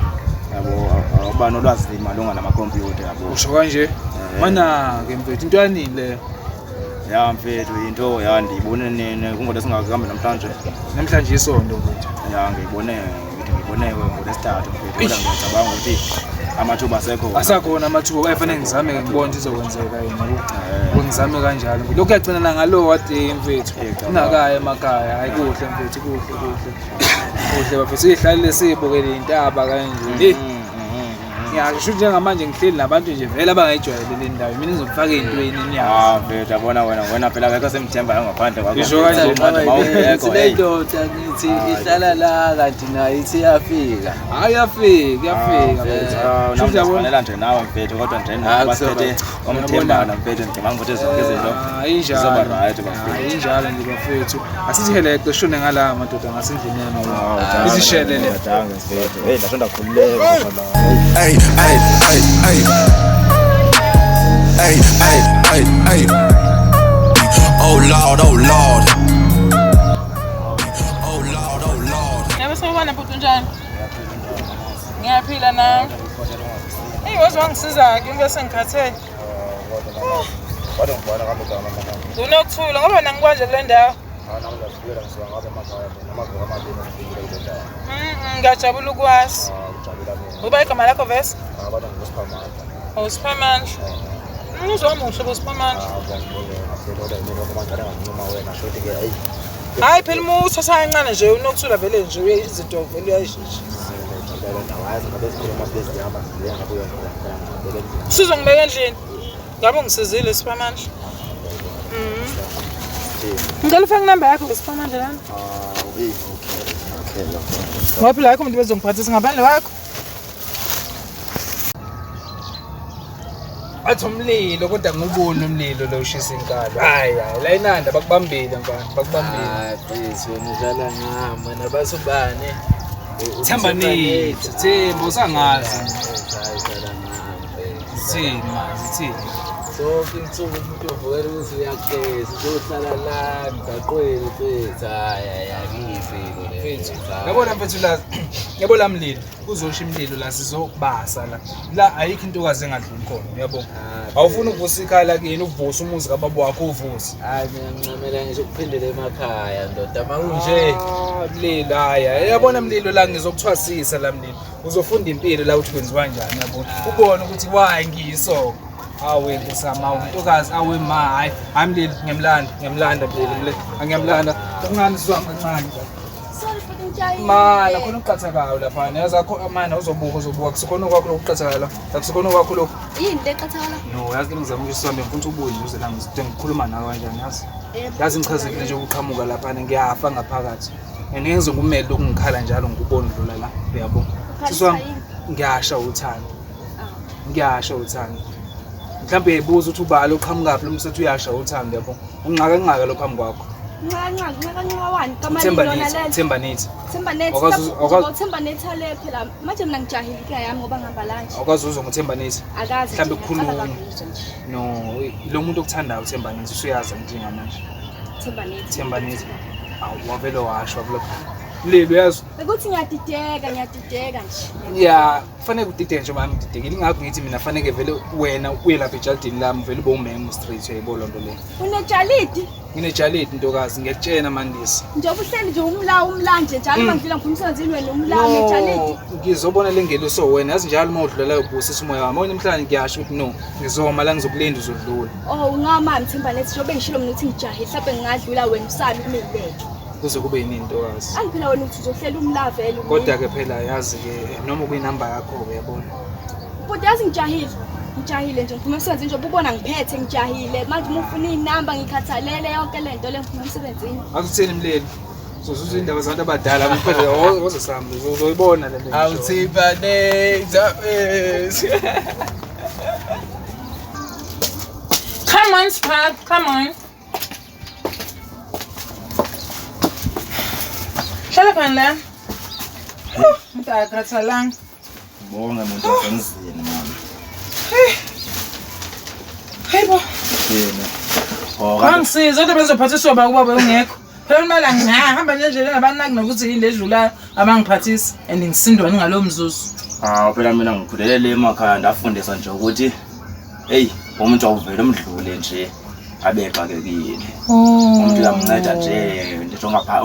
yabo abanolwazi malunga namakhompyutha yabo. Usho kanje? Mana-ke mfethu into yanini leyo? Ya mfethu into ya ndiyibone nini kungoba singakuhambi namhlanje. Namhlanje isonto mfethu. Ya ngiyibone ngithi ngiyibone ngolwesithathu mfethu kodwa ngiyacabanga ukuthi amathuba asekho. Asakhona amathuba ayifanele ngizame ngibone ukuthi izokwenzeka yini yabo. Ngizame kanjalo. Lokhu kuyagcina nangalo wade mfethu. Ungakayi emakhaya, hayi kuhle mfethu kuhle kuhle. Kuhle bafethu sihlalele sibukele intaba kanje. Eh. Ngiyasho njengamanje ngihleli nabantu nje vele abangayijwayele le ndawo. Mina ngizokufaka ey'ntweni niyazi. Ah mfethu yabona wena wena phela akekho semthembayo ngaphandle kwakho. Ngisho kanje. Manje mawungekho Le hey. ndoda ngithi ihlala la kanti nayo ithi iyafika. Hayi iyafika, iyafika mfethu. Ah, Shuthi yabona. Nami nje nawe mfethu kodwa nje Ah, nawe basiphethe kuzoba- omthembana mfethu ngicabanga ukuthi zonke izinto Hayi injalo. zizoba right bafethu. Hayi injalo nje bafethu. Asithi heleqe shone ngala madoda ngasendlini yami. Isishelele. Dange mfethu. Hey ndasho ndakhululeka la. Hey, hey, hey, hey. Hey, hey, hey, hey. Oh Lord, oh Lord. Oh Lord, oh Lord. Yebo sawubona bhuti unjani? Ngiyaphila nami. Eyi waze wangisiza-ke into sengikhathele. Kodwa ngibona kambe igama mama. Unokuthula ngoba wena ngikwanje kule ndawo. Hayi nami ngiyafikela ngisuka ngapha emakhaya mina amaviki amabili ngifikile kule ndawo. Ngiyajabula ukwazi. Ah, ngijabula mina. Uba igama lakho vese? Ah, kodwa ngusiphamandla. Awusiphamandla. Uzomuhle bosiphamandla. Ah, ngiyabonga mfethu kodwa yini lokho manje ngangincoma wena shothi ke ayi. Hayi phela uma uthatha kancane nje unokuthula vele nje uye izinto vele uyayishesha. Ngijabula le ndawo yazi ngabe sikhuluma sibe sihamba sibuya ngabe uyangibona ngibeke endlini. Usuzongibeka endlini. Ngabe ungisizile siphamandla. Ngicela ufake inamba yakho ngesiphamandla lana. Ah, eh, okay. Okay, okay. Ngoba phela akho umuntu bezongiphathisa ngaphandle kwakho. Athi umlilo kodwa nguboni umlilo lo ushisa inkalo. Hayi hayi la inanda bakubambile mfana, bakubambile. Hayi please wena udlala ngami wena basubani? Themba nithi, Themba usangazi. Hayi udlala ngami. mfethu. Zithini manje, zithini? Zonke insuku umuntu uvukela ukuthi uyageza uzohlala la emgaqweni mfethu. Hayi hayi akuyipilo le. Mfethu, yabona mfethu la, yabo la mlilo, kuzosha imililo la sizobasa la. La ayikho intokazi engadluli khona, uyabo. Awufuni ukuvusa ikhaya lakini, uvuse umuzi kababa wakho uvuse. Hayi mina ngincamela ngisho ukuphindela emakhaya ndoda makunje. Ah, mlilo hayi, hayi. Yabona mlilo la ngizokuthwasisa la mlilo. Uzofunda impilo la ukuthi kwenziwa njani yabo. Ubone ukuthi why ngiyiso. Awe kusama untokazi awe ma hayi. Hayi mlilo ngiyamlanda, ngiyamlanda mlilo, mlilo. Angiyamlanda. Kancane sizwami kancane. Sorry futhi ngijahile. Mana khona ukuqhathakayo laphana. Yazi akho mana uzobuka uzobuka kusikhona kwakho lokuqhathakayo la. Akusikhona kwakho lokho. Yini le qhathakala? No, yazi ke ngizama ukuthi sihambe ngifuna ukuthi ubuye nje uze la ngizide ngikhuluma nawe kanjani yazi. Yazi ngichazekile nje ukuqhamuka laphana ngiyafa ngaphakathi. And ngeke ngikumele lokhu ngikhala njalo ngikubona udlula la uyabo. Sisi wami ngiyasha uthando. Ngiyasha uthando. Mhlawumbe uyayibuza ukuthi ubani oqhamukaphi lo msethi uyasha uthando yabo. Unqaka nqaka lo phambi kwakho. Nca nca nca nca wani Themba kamalini lona nithi, lelo. themba nithi. Themba net. Awukwazi- Themba net ale phela manje mina ngijahile inkinga yami ngoba ngihamba la nje. Awukwazi uzwa ngothemba nithi. Akazi. Mhlawumbe nje, kukhuluma. ngiyaqala ngakuzwa nje. No, lo muntu okuthandayo uthemba nithi usuyazi njengamanje. Themba net. Themba nithi. Awu wavele washo wavele. Mlilo uyazi. Ukuthi ngiyadideka, ngiyadideka nje. Ya, kufanele udideke nje mama ngididekile. Ingakho ngithi mina faneke vele wena uye lapha ejalidini lami vele ube umemo straight uyayibona loo nto leyo. Unejalidi? Nginejalidi ntokazi ngiyakutshena Mandisa. Njengoba uhleli nje umla umla nje njalo uma ngidlula ngiphuma emsebenzini wena umla unejalidi. Ngizobona le ngeliso wena yazi njalo uma udlula ubusisa umoya wami. Wena namhlanje ngiyasho ukuthi no, ngizoma la ngizokulinda uzodlula. Oh ungama Mthimba lethi njengoba ngishilo mina ukuthi ngijahile mhlawumbe ngingadlula wena usale umileke. Kuze kube yini ntokazi. Angiphela phela wena uthi uzohlela umla vele. Kodwa ke phela yazi ke noma kuyinamba yakho ke yabona. Bhuti yazi ngijahile. Ngijahile nje ngiphuma emsebenzini nje ubona ngiphethe ngijahile. Manje uma ufuna inamba ngikhathalele yonke le nto le ngiphuma emsebenzini. Akuthini mleli. Uzozuza indaba zabantu abadala kuphela woze sami uzoyibona le nto. Awuthimba ne. Come on, Spark, come on. Hlala khona la. Umuntu akakhathalanga. Bonke muntu wasemzini mama. Hey bo. Yini? Oh, kanti Wangisiza kodwa bezophathiswa ba kuba bengekho. Phela imali angihamba nje endleleni abanaki nokuthi yini ledlulayo abangiphathisi and ngisindwa ngalowo mzuzu. Hawu phela mina ngikhulelele emakhaya ndafundiswa nje ukuthi hey umuntu awuvele umdlule nje abe exakekile. Umuntu uyamnceda nje nje ongapha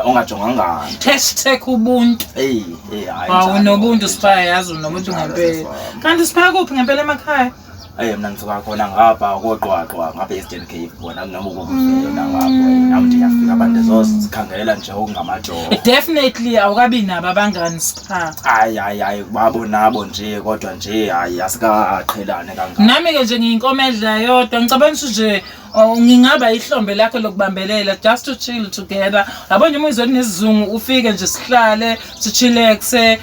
ongajonganga. Hashtag ubuntu. Hey, hey hayi. Hawu njalo. unobuntu Spha yazi unobuntu Njalo, ngempela. sisi wami. Kanti Spha kuphi ngempela emakhaya? Hey mina ngisuka khona ngapha koqwaqwa ngapha e-Eastern Cape khona noma ukuvela ngapha nami nje ngiyafika abantu zozikhangelela nje okungamajoho. Definitely awukabi nabo abangani Spha. Hayi hayi hayi babo nabo nje kodwa nje hayi asikaqhelane kangaka. Nami ke nje ngiyinkomo edla yodwa ngicabanga ukuthi nje oh, ngingaba ihlombe lakho lokubambelela just to chill together. Yabo nje uma uzwe nesizungu ufike nje sihlale sichillaxe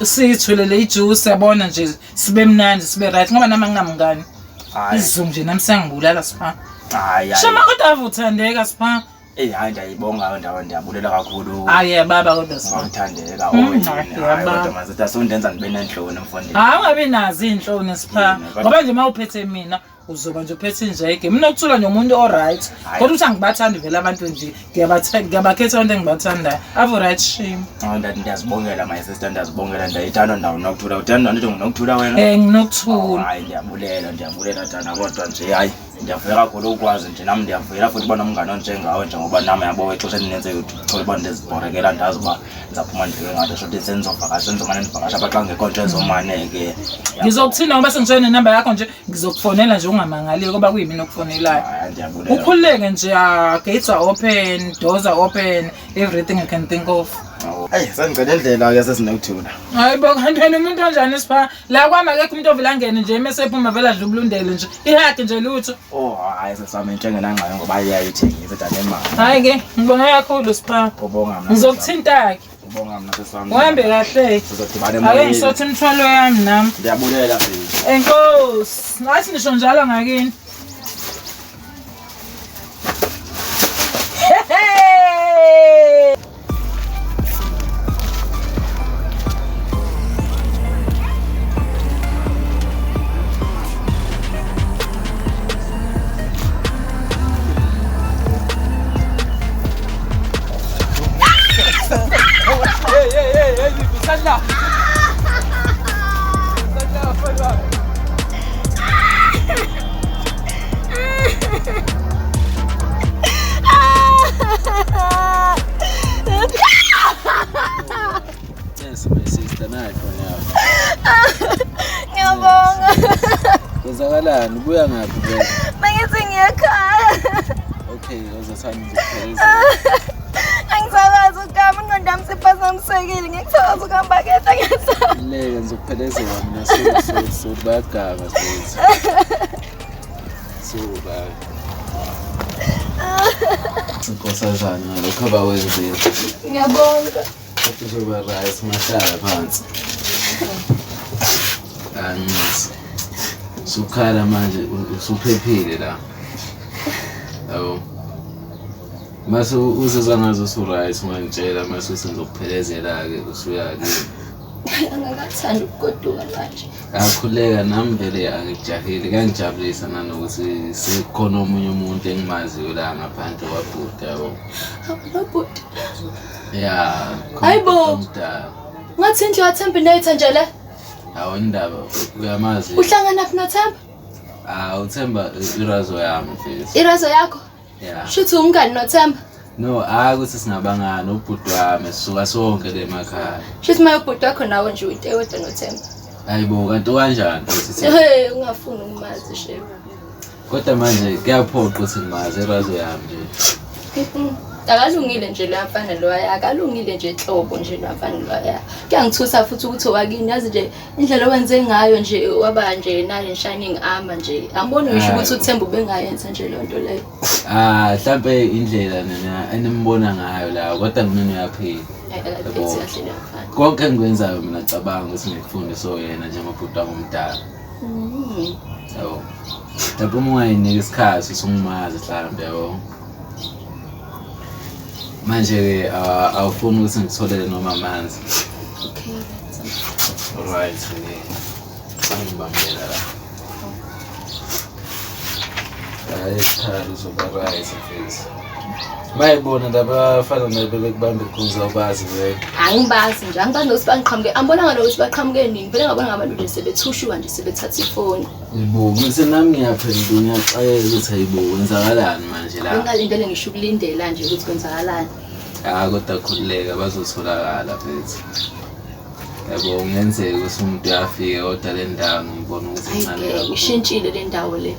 sithwelele ijuice yabona nje sibe mnandi sibe right ngoba nami anginamngani. Hayi Isizungu nje nami siyangibulala Spha. hayi hayi. Shama kodwa ave uthandeka Spha. Eyi hayi ndiyayibonga leyo ndawo ndiyabulela kakhulu. Hayi baba kodwa Spha. Ngokuthandeka Mm, oyini. hayi, Hayi baba. kodwa masithi asundenza ndibe nenhloni mfondini. Hayi ungabi nazo iy'nhloni Spha. Yini, kodwa- Ngoba nje uma uphethe mina uzoba nje uphethe injeke. Mina ukuthula nje umuntu o-right. Hayi. Kodwa ukuthi angibathandi vele abantu nje. Ngiyabakhetha abantu engibathandayo. Ave right shame. Hayi ndiyazibongela my sister ndiyazibongela ndiyayithanda ndawo nokuthula. Uthanda ndithi nginokuthula wena? Nginokuthula. Hayi ndiyabulela ndiyabulela tana kodwa nje hayi ndiyavuyela kakhulu ukwazi nje nami ndiyavuyela futhi uba nomngane onjengawe nje ngoba nami yabo ixesha elinintsi uthole uba ndizibhorekela ndazi uba ndizaphuma ndifike ngathi shuthi sendizovakasha sendizomane ndivakasha apha xa ngekho nto ezomane ke. Ngizokuthina ngoba sengitshela nenamba yakho nje ngizokufonela nje ungamangaliki ngoba kuyimina okufonelayo. Hayi ndiyabulela. Ukhululeke nje ah, gates are open, doors are open, everything you can think of. Eyi sengicela indlela ke sesinokuthula. Hayi bo kanti wena umuntu onjani Spha? La kwami akekho umuntu ovela angene nje mese ephuma vele adle ubulundele nje. Ihagi nje lutho. Oh hayi sesami into engenangxaki ngoba iyayithengisa dane imali. Hayi ke ngibonge kakhulu Spha. Ubonga mna. Ngizokuthinta ke. Ubonga mna sesami. Uhambe kahle. Sizodibana Ake emoyeni. ngisothi imithwalo yami nami. Ndiyabulela sisi. Enkosi. Ngathi nisho njalo ngakini. Hey! Hey hey hey hey Sandla. Sandla mfana. Yes my sister nayi phone yakho. Ngiyabonga. Kwenzakalani? Ubuya ngaphi vele? Mangithi ngiyekhaya. Okay, uzothanda ngizokuphelezela. Angisakwazi ukuhamba ingqondo yami siphazamisekile. Ngeke ukuhamba kepha ngiyasaba. Leke ngizokuphelezela mina suku suku suku bayaganga futhi. Suka. Inkosazana ngalokho abakwenzile. Ngiyabonga. Kuzoba right mahlala phansi. Angisi. Sukhala manje usuphephile la. Yabo. Mase uzizwa ngazo usu right ungangitshela mase uthi ngizokuphelezela ke usuya ke. Angikathandi ukugoduka manje. Akhuleka nami vele angijahile kuyangijabulisa nanokuthi sekukhona omunye umuntu engimaziyo la ngaphandle kwabhuti yabo. Awunobhuti. Ya. Hayi bo. Omdala. Ngathi indlu kaThemba inetha nje le. Awu indaba uyamazi. Uhlangana phi noThemba? Ah uThemba irazo yami mfethu. Irazo yakho? Ya. Shuthi umngani noThemba. No, hayi ukuthi singabangani ubhuti wami sisuka sonke le emakhaya. Shuthi maye ubhuti wakho nawe nje uyinto eyodwa noThemba. Hayibo kanti kanjani futhi? Hey, ungafuni ukumazi shame. Kodwa manje kuyaphoqa ukuthi ngimazi irazo yami nje. Akalungile nje loya mfana loya, akalungile nje nhlobo nje loya mfana loya. Kuyangithusa futhi ukuthi owakini yazi nje indlela owenze ngayo nje waba nje nale shining armor nje. Angiboni ngisho ukuthi uThemba ubengayenza nje leyo nto leyo. Ah, mhlambe indlela nina enimbona ngayo la kodwa mina uyaphila. Akaphethe kahle loya mfana. Konke engikwenzayo mina cabanga ukuthi ngikufunde so yena njengobhuti wami omdala. Yabo. Mhlawumbe uma ungayinika isikhathi usungimazi mhlawumbe yabo. Manje-ke awufuni ukuthi ngikutholele noma amanzi. Okay. Alright, angibambela la. Hayi isikhali uzoba right mfethu. Bayibona labafana naye bebekubamba inkunzi awubazi vele. Angibazi nje, angibazi nokuthi bangiqhamuke. Angibonanga nokuthi baqhamuke nini. Vele ngabona ngabantu nje sebethushuka nje sebethatha ifoni. Yibo, ngithi nami ngiyaphenduka ngiyaxakeka ukuthi hayibo kwenzakalani manje la. Bengingalindele ngisho ukulindela nje ukuthi kwenzakalani. Ah kodwa khululeka bazotholakala mfethu. Yabo kungenzeka ukuthi umuntu uyafika kodwa le ndawo ngibona ukuthi Hayi incane ke, kakhulu. ishintshile le ndawo le.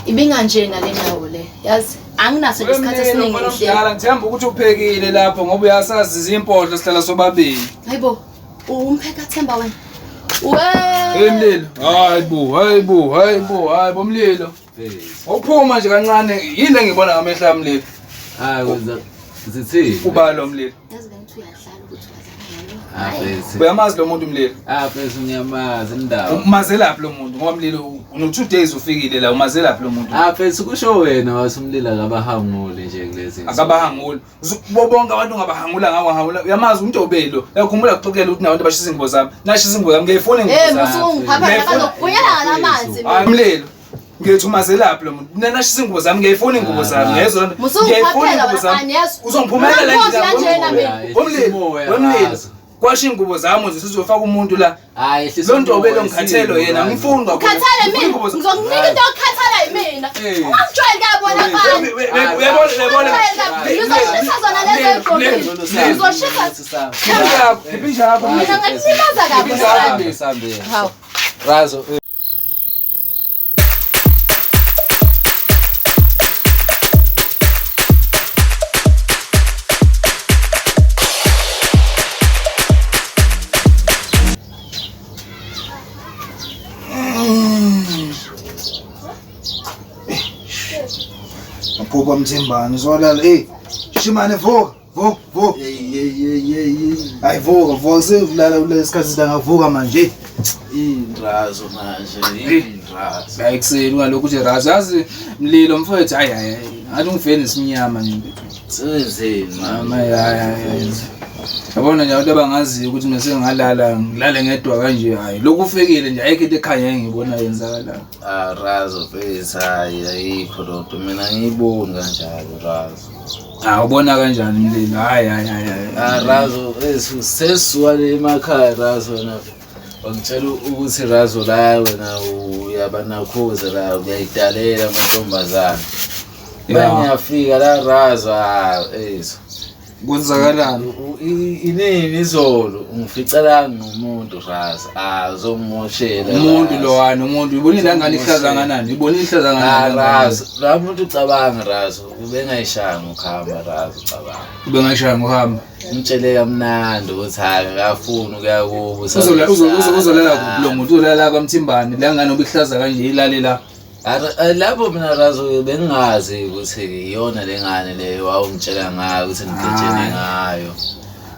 Ibinganjena le ndawo le. Yazi, anginaso nje isikhathi esiningi Mfana ngihleli. omdala ngithemba ukuthi uphekile lapho ngoba uyasazi izimpohlo sihlala sobabili. Hayibo, umpheka Themba wena. We. Hey mlilo. Hayibo, hayibo, hayibo, hayibo mlilo. Uphuma nje kancane yini engibona ngamehlo ami mlilo. Hayi kwenza zithini? Ubalo mlilo. Yazi bengithi uyadlala ukuthi wazana Ah mfethu. Uyamazi lo muntu mlilo? Ah mfethu ngiyamazi indawo. Umazelaphi lo muntu ngoba mlilo uno 2 days ufikile la umazelaphi lo muntu? Ah mfethu kusho wena wathi umlilo akabahanguli nje kulezi. insuku. Akabahanguli. Bo bonke abantu ungabahangula ngawo hangula. Uyamazi umuntu obelo. Uyakhumbula kuxoxela ukuthi nabantu bashisa ingubo zami. Nashisa ingubo zami ngiyayifuna ingubo Eh, zami. musungiphapha nakazokubunyela ngalamanzi Hayi mlilo. Ngithi umazelaphi lo muntu? Mina nashisa ingubo zami ngiyayifuna ingubo zami. Ngiyezwa loo nto. Ngiyayifuna Musungiphaphela ingubo wena zami. mfana yazi. Uzongiphumela la Ungamphozi endlini kanjena mina. Wemlilo, wemlilo. Kwasho ingubo zami nje sizofaka umuntu la. Hayi Lo nto obelo ngikhathelo yena angifuni kakhulu. Ukhathale Ngifuna mina. ingubo zami. Ngizokunika into yokukhathala yimina. Ungangijwayeli kabi wena mfana. Uyabona uyabona. Ngizoshisa zona lezi oyigqokile. Ngizoshisa. Khipha inja yakho. Mina ngakulimaza kabi. Sambe sambe. Hawu. Razo. Maphupha mthimbani uzolala hey shimane vuka vuka vuka hayi vuka vuka sekulala kulesikhathi silangavuka manje Indrazo manje, indrazo. La ekuseni ungalokhu uthi razo yazi mlilo mfowethu hayi hayi hayi ngathi ungifeni nesimnyama nje mfethu. Senzeni Mama hayi hayi hayi. Yabona nje abantu abangaziyo ukuthi mina sengalala ngilale ngedwa kanje hayi lokhu ufikile nje ayikho into ekhanya engibona yenzakala. Ah Razo mfethu hayi ayikho loo nto mina ngiyiboni kanjalo Razo. Ah ubona kanjani mlilo hayi hayi hayi hayi. Ah Razo mfethu sesisuka le emakhaya Razo wena wangitshela ukuthi Razo la wena uyabanakhuza la uyayidalela amantombazane. Ya. Ngiyafika la Razo ah ethu. Kwenzakalani? Inini izolo ungifica la nomuntu Razo. Ah uzongimoshela. Umuntu Razo. lowana umuntu ubonile la ngane ihlaza nganani ubonile ihlaza Ah nganani. Razo, la muntu ucabanga Razo, ubengayishanga ukuhamba Razo ucabanga. Ubengayishanga ukuhamba. Umtshele kamnandi ukuthi hayi akafuni ukuya kubo. Uzolala kuphi lo muntu uzolala kwaMthimbani la ngane obihlaza kanje ilale la. Lapho mina Razo bengingazi ukuthi iyona le ngane leyo wawungitshela ngayo ukuthi ngigejene ngayo.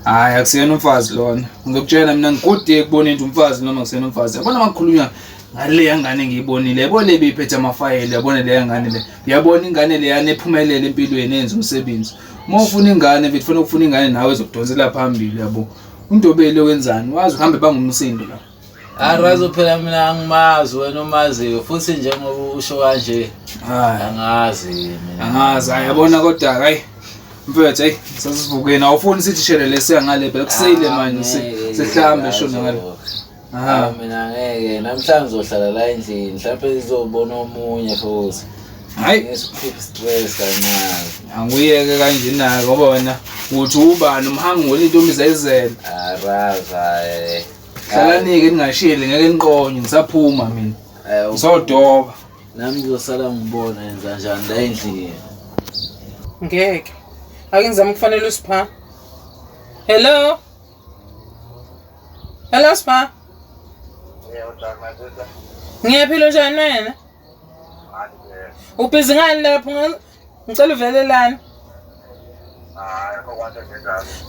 Hayi akusiyena umfazi lona. Ngizokutshela mina ngikude ekubona into umfazi noma kusiyena umfazi. Yabona makukhulunywa ngale ngane engiyibonile. Yabona le beyiphethe amafayela, yabona le ngane le. Yabona ingane le yanephumelele empilweni yenza umsebenzi. Uma ufuna ingane mfethu ufuna ukufuna ingane nawe ezokudonsela phambili yabo. Undobeli wenzani? Wazi uhambe bangumsindo la. Arazo phela mina angimazi wena omaziyo futhi njengoba usho kanje angazi mina. Angazi, hayi yabona kodwa hayi. Mfethu hey, sasivukeni awufuni sithi shelele siya ngale phela kuseyile manje sihlambe shona ngale. Aha mina ngeke namhlanje ngizohlala la endlini mhlawumbe ngizobona omunye futhi. Hayi ngisikhiphe stress kancane. Anguyeke kanje na ngoba wena uthi ubani umhanguli intombi zayizela. Araza eh. Hlalani-ke ningasheli ngeke niqonye ngisaphuma mina. Ngisodoba. Nami ngizosala ngibona yenza njani la endlini. Ngeke. Ake ngizame ukufanele uSpha. Hello. Hello Spha. Ngiyaphila njani wena? Ubhizi ngani lapho? Ngicela uvelelani.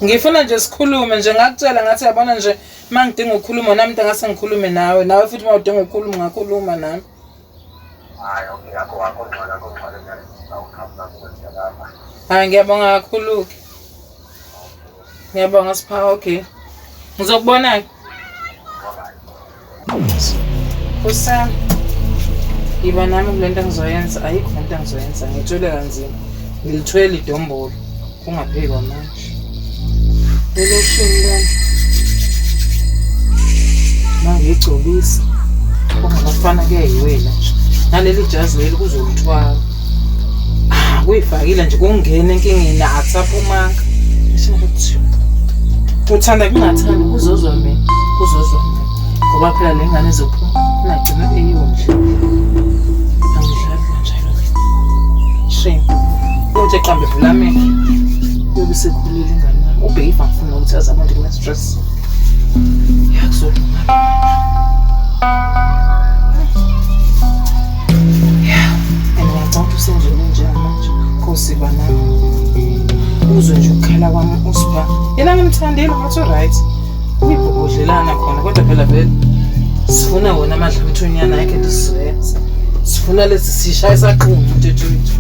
Ngifuna nje sikhulume nje ngakutshela ngathi yabona nje uma ngidinga ukukhuluma nami into ngase ngikhulume nawe nawe futhi uma udinga ukukhuluma ungakhuluma nami. Hayi ngiyabonga kakhulu-ke. Ngiyabonga Sipha, okay. Ngizokubona-ke. Kusami. Yiba nami kule nto engizoyenza, ayikho le nto engizoyenza, ngithwele kanzima. Ngilithwele idombolo, kungaphekwa manje. Eloshini lento. Mangiyigcobisa. Kungabafana kuyayiwela nje. Naleli jazi leli kuzolithwala. Ah, kuyifakile nje kungena enkingeni akusaphumanga. Uthanda kungathandi kuzozwa mina, kuzozwa mina. Ngoba phela le ngane izophuma ingagcina eyondla. Angidlali kanjalo mina. Shame. Uthi qambe vula amehlo. Uyobe sekhulile ingane yami. Ubheke angifuni nokuthi aze abone ngine-stress. Ya kuzolunga. Ya, and ngiyacabanga ukuthi usendleleni njengamanje. Nkosi ba nami. Uzwe nje ukukhala kwami uSpha. Yena ngimthandile ngathi uright. Uyibhobhodlelana khona kodwa phela vele sifuna wona amadla amthonyana yakhe into sizoyenza. Sifuna lesi sishaye saqhuma umthetho wethu.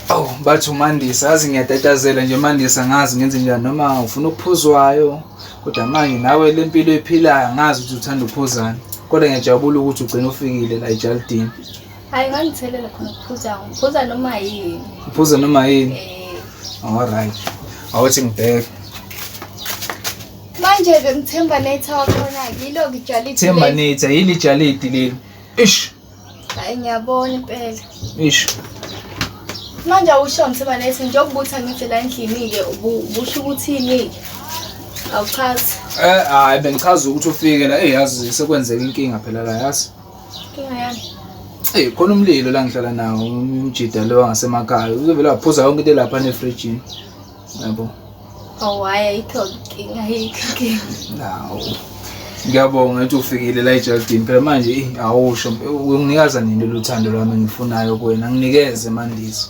Awu bathi uMandisa azi ngiyatatazela nje Mandisa ngazi ngenze njani noma ufuna ukuphuzwayo kodwa manje nawe le mpilo oyiphilayo angazi ukuthi uthanda uphuzani kodwa ngiyajabula ukuthi ugcine ufikile la ejalidini. Hayi ngangithelela khona ukuphuza, ngiphuza noma yini. Uphuza noma yini? All right. Awuthi ngibheke. Manje-ke ngithemba netha wakhona-ke yilo ngijalidi. Themba netha yili jalidi leli. Ish. Hayi ngiyabona impela. Ish. Manje awusho ngithemba netha njengoba uthi angithi la endlini-ke ubusho ukuthini-ke? Awuchazi. Eh hayi bengichaza ukuthi ufike la eh yazi sekwenzeka inkinga phela la yazi. Inkinga yami. Eh khona umlilo la ngihlala nawo umjida lo wangasemakhaya uzovela waphuza yonke into lapha nefrijini. Yabo. Awu hayi ayikho inkinga ayikho inkinga. Nawu. Ngiyabonga ukuthi ufikile la ejardini phela manje eh awusho unginikaza nini luthando lwami engifunayo kuwena nginikeze Mandisa.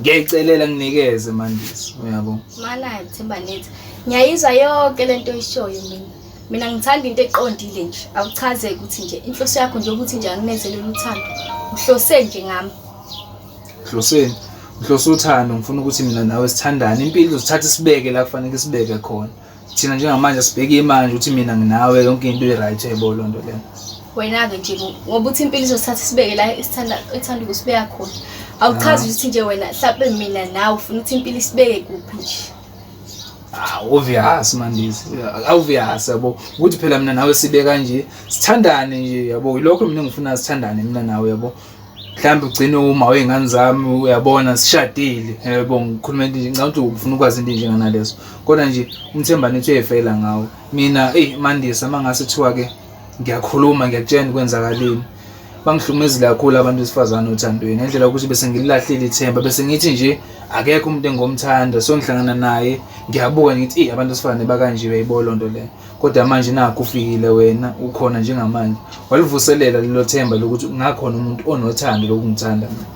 Ngiyayicelela nginikeze Mandisa uyabo. Mana Themba netha. Ngiyayizwa yonke lento oyishoyo mina. Mina ngithanda into eqondile nje. Awuchaze ukuthi nje inhloso yakho nje ukuthi nje anginezele uthando. Uhlose nje ngami. Hloseni. Ngihlose uthando ngifuna ukuthi mina nawe sithandane impilo uzithatha isibeke la kufanele sibeke khona. Thina njengamanje sibheke imanje ukuthi mina nginawe yonke into i-right yebo lonto leyo. Wena-ke nje ngoba uthi impilo izosithatha isibeke la isithanda ethanda ukusibeka khona. Awuchazi ukuthi nje wena mhlawumbe mina nawe ufuna ukuthi impilo isibeke kuphi nje. Ah, obvious Mandisi. Obvious yabo. Ukuthi phela mina nawe sibe kanje, sithandane nje yabo. Yilokho mina engifuna sithandane mina nawe yabo. Mhlawumbe ugcine uma wey'ngane zami uyabona sishadile yebo ngikhuluma into nje ngicabanga ukuthi ufuna ukwazi into enjenganalezo kodwa nje umthembane uthi uyayifela ngawe mina eyi Mandisa uma ngase kuthiwa-ke ngiyakhuluma ngiyakutshela kwenzakaleni bangihlukumezile kakhulu abantu besifazane othandweni ngendlela yokuthi bese ngililahlile ithemba bese ngithi nje akekho umuntu engomthanda so ngihlangana naye ngiyabuka ngithi eyi abantu besifazane bakanje uyayibona loo nto leyo kodwa manje nakho ufikile wena ukhona njengamanje walivuselela lelo themba lokuthi ungakhona umuntu onothando lokungithanda mina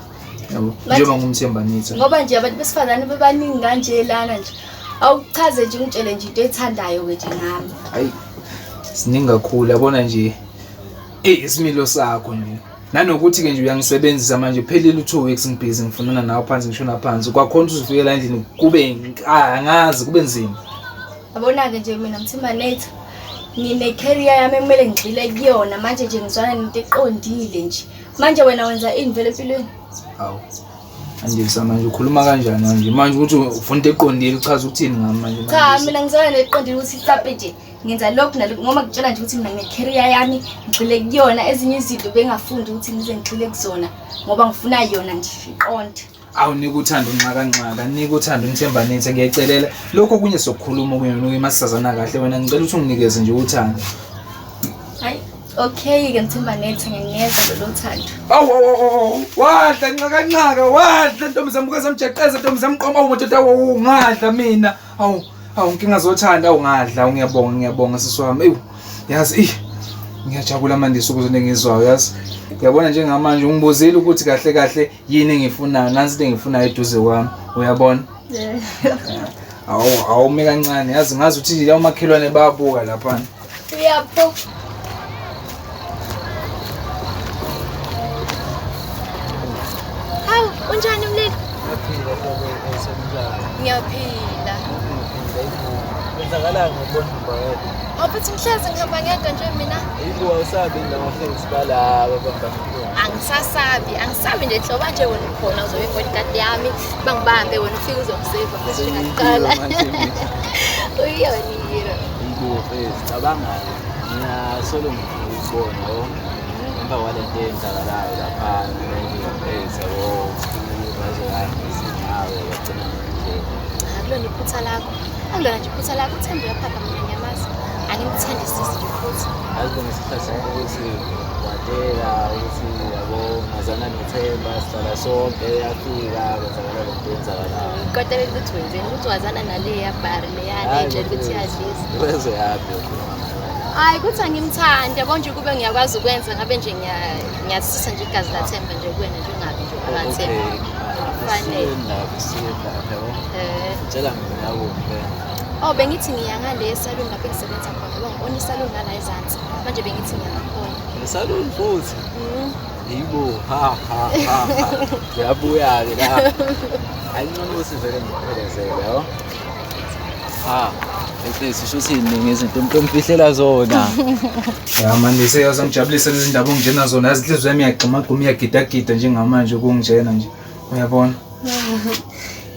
yabo njengoba ngumthembanitha Ngoba nje abantu besifazane bebaningi kanje lana nje. Awuchaze nje ungitshele nje into oyithandayo-ke nje ngami. hayi siningi kakhulu yabona nje eyi isimilo sakho nje nanokuthi-ke nje uyangisebenzisa manje phelile u-2 weeks ngibhizi ngifunana nawe phansi ngishona phansi kwakhona ukuthi uzifikela endlini kube angazi kube nzima. Yabona-ke nje mina Mthimbanetha ngine-career yami ekumele ngigxile kuyona manje nje ngizwana nento eqondile nje. Manje wena wenza ini vele empilweni? Awu. Andisa manje ukhuluma kanjani manje? Manje ukuthi ufuna into eqondile uchaza ukuthini ngami manje? Cha, mina ngizwana neqondile ukuthi mhlampe nje ngenza lokhu nalokhu ngoba ngitshela nje ukuthi mina ngine-career yami ngigxile kuyona, ezinye izinto bengafundi ukuthi ngize ngigxile kuzona ngoba ngifuna yona nje iqonde. Awu nika uthando nxakanxaka, nika uthando Mthembanethe ngiyacelela. Lokho okunye sokukhuluma okunye nuke masisazana kahle wena ngicela ukuthi unginikeze nje uthando. Hayi, okay-ke Mthembanethe ngiyanikeza lolo thando. Awu awu awu wadla nxakanxaka, wadla ntombi zami zamjeqeza ntombi zamqoma awu madoda awu ngadla mina. Awu awu inkinga zothando awu ngadla ngiyabonga ngiyabonga sisi wami. Ewu yazi ih ngiyajabula manje ukuze ngizwayo yazi. Uyabona njengamanje ungibuzile ukuthi kahle kahle yini engifunayo, nansi into engifunayo eduze kwami, uyabona? Awu awume kancane yazi ngazi ukuthi la umakhelwane bayabuka lapha. Uyapho. Hawu, unjani mlilo? Ngiyaphila. Kwenzakalani ngokubona umbhayela? Awu futhi ngihlezi ngihamba ngedwa nje mina. Yibo awusabi namahlengisi balaba abamba Angisasabi, angisabi nje nhlobo nje wena ukhona uzobe bodyguard yami, bangibambe wena ufike uzongiseva futhi njengaqala. Uyona hero. Yibo mfethu, cabanga mina solo ngifuna ukubona yabo. Emva kwale nto eyenzakalayo lapha mfethu yabo, bazohambisa nawe bagcina nje. Akulona iphutha lakho. Akulona nje iphutha lakho, uThemba uyaphapha mina ngiyamazi. Angimthandisisi nje futhi. Yazi ngesikhathi ukuthi watela ukuthi yabo ngazana noThemba sihlala sonke yafika kwenzakala le nto eyenzakalayo. Kodwa ukuthi wenzeni ukuthi wazana naleya bari leyana etshela ukuthi iyadlisa. Wezo yaphi yokhuluma ngayo? Hayi ukuthi angimthandi yabo nje kube ngiyakwazi ukwenza ngabe nje ngiyasisa nje igazi laThemba nje kuwena nje ungabi nje ungathemba. Kufanele. Asiyeni lapho, siyeni lapho yabo. Tshela mina kuphi. Oh bengithi ngiya ngale esaluni lapho engisebenza khona. Yabo ngibona isaluni ngala ezansi. Manje bengithi ngiya ngakhona. Esaluni futhi. Yibo ha ha ha. Ngiyabuya-ke la. Ayincono ukuthi vele ngiphelezele yabo. Ha, mfethu usho ukuthi ningi izinto umuntu omfihlela zona. Ya manje seyazangijabulisa lezi ndaba onginjena zona, yazi inhliziyo yami iyagxumagxuma iyagidagida njengamanje kunginjena nje. Uyabona?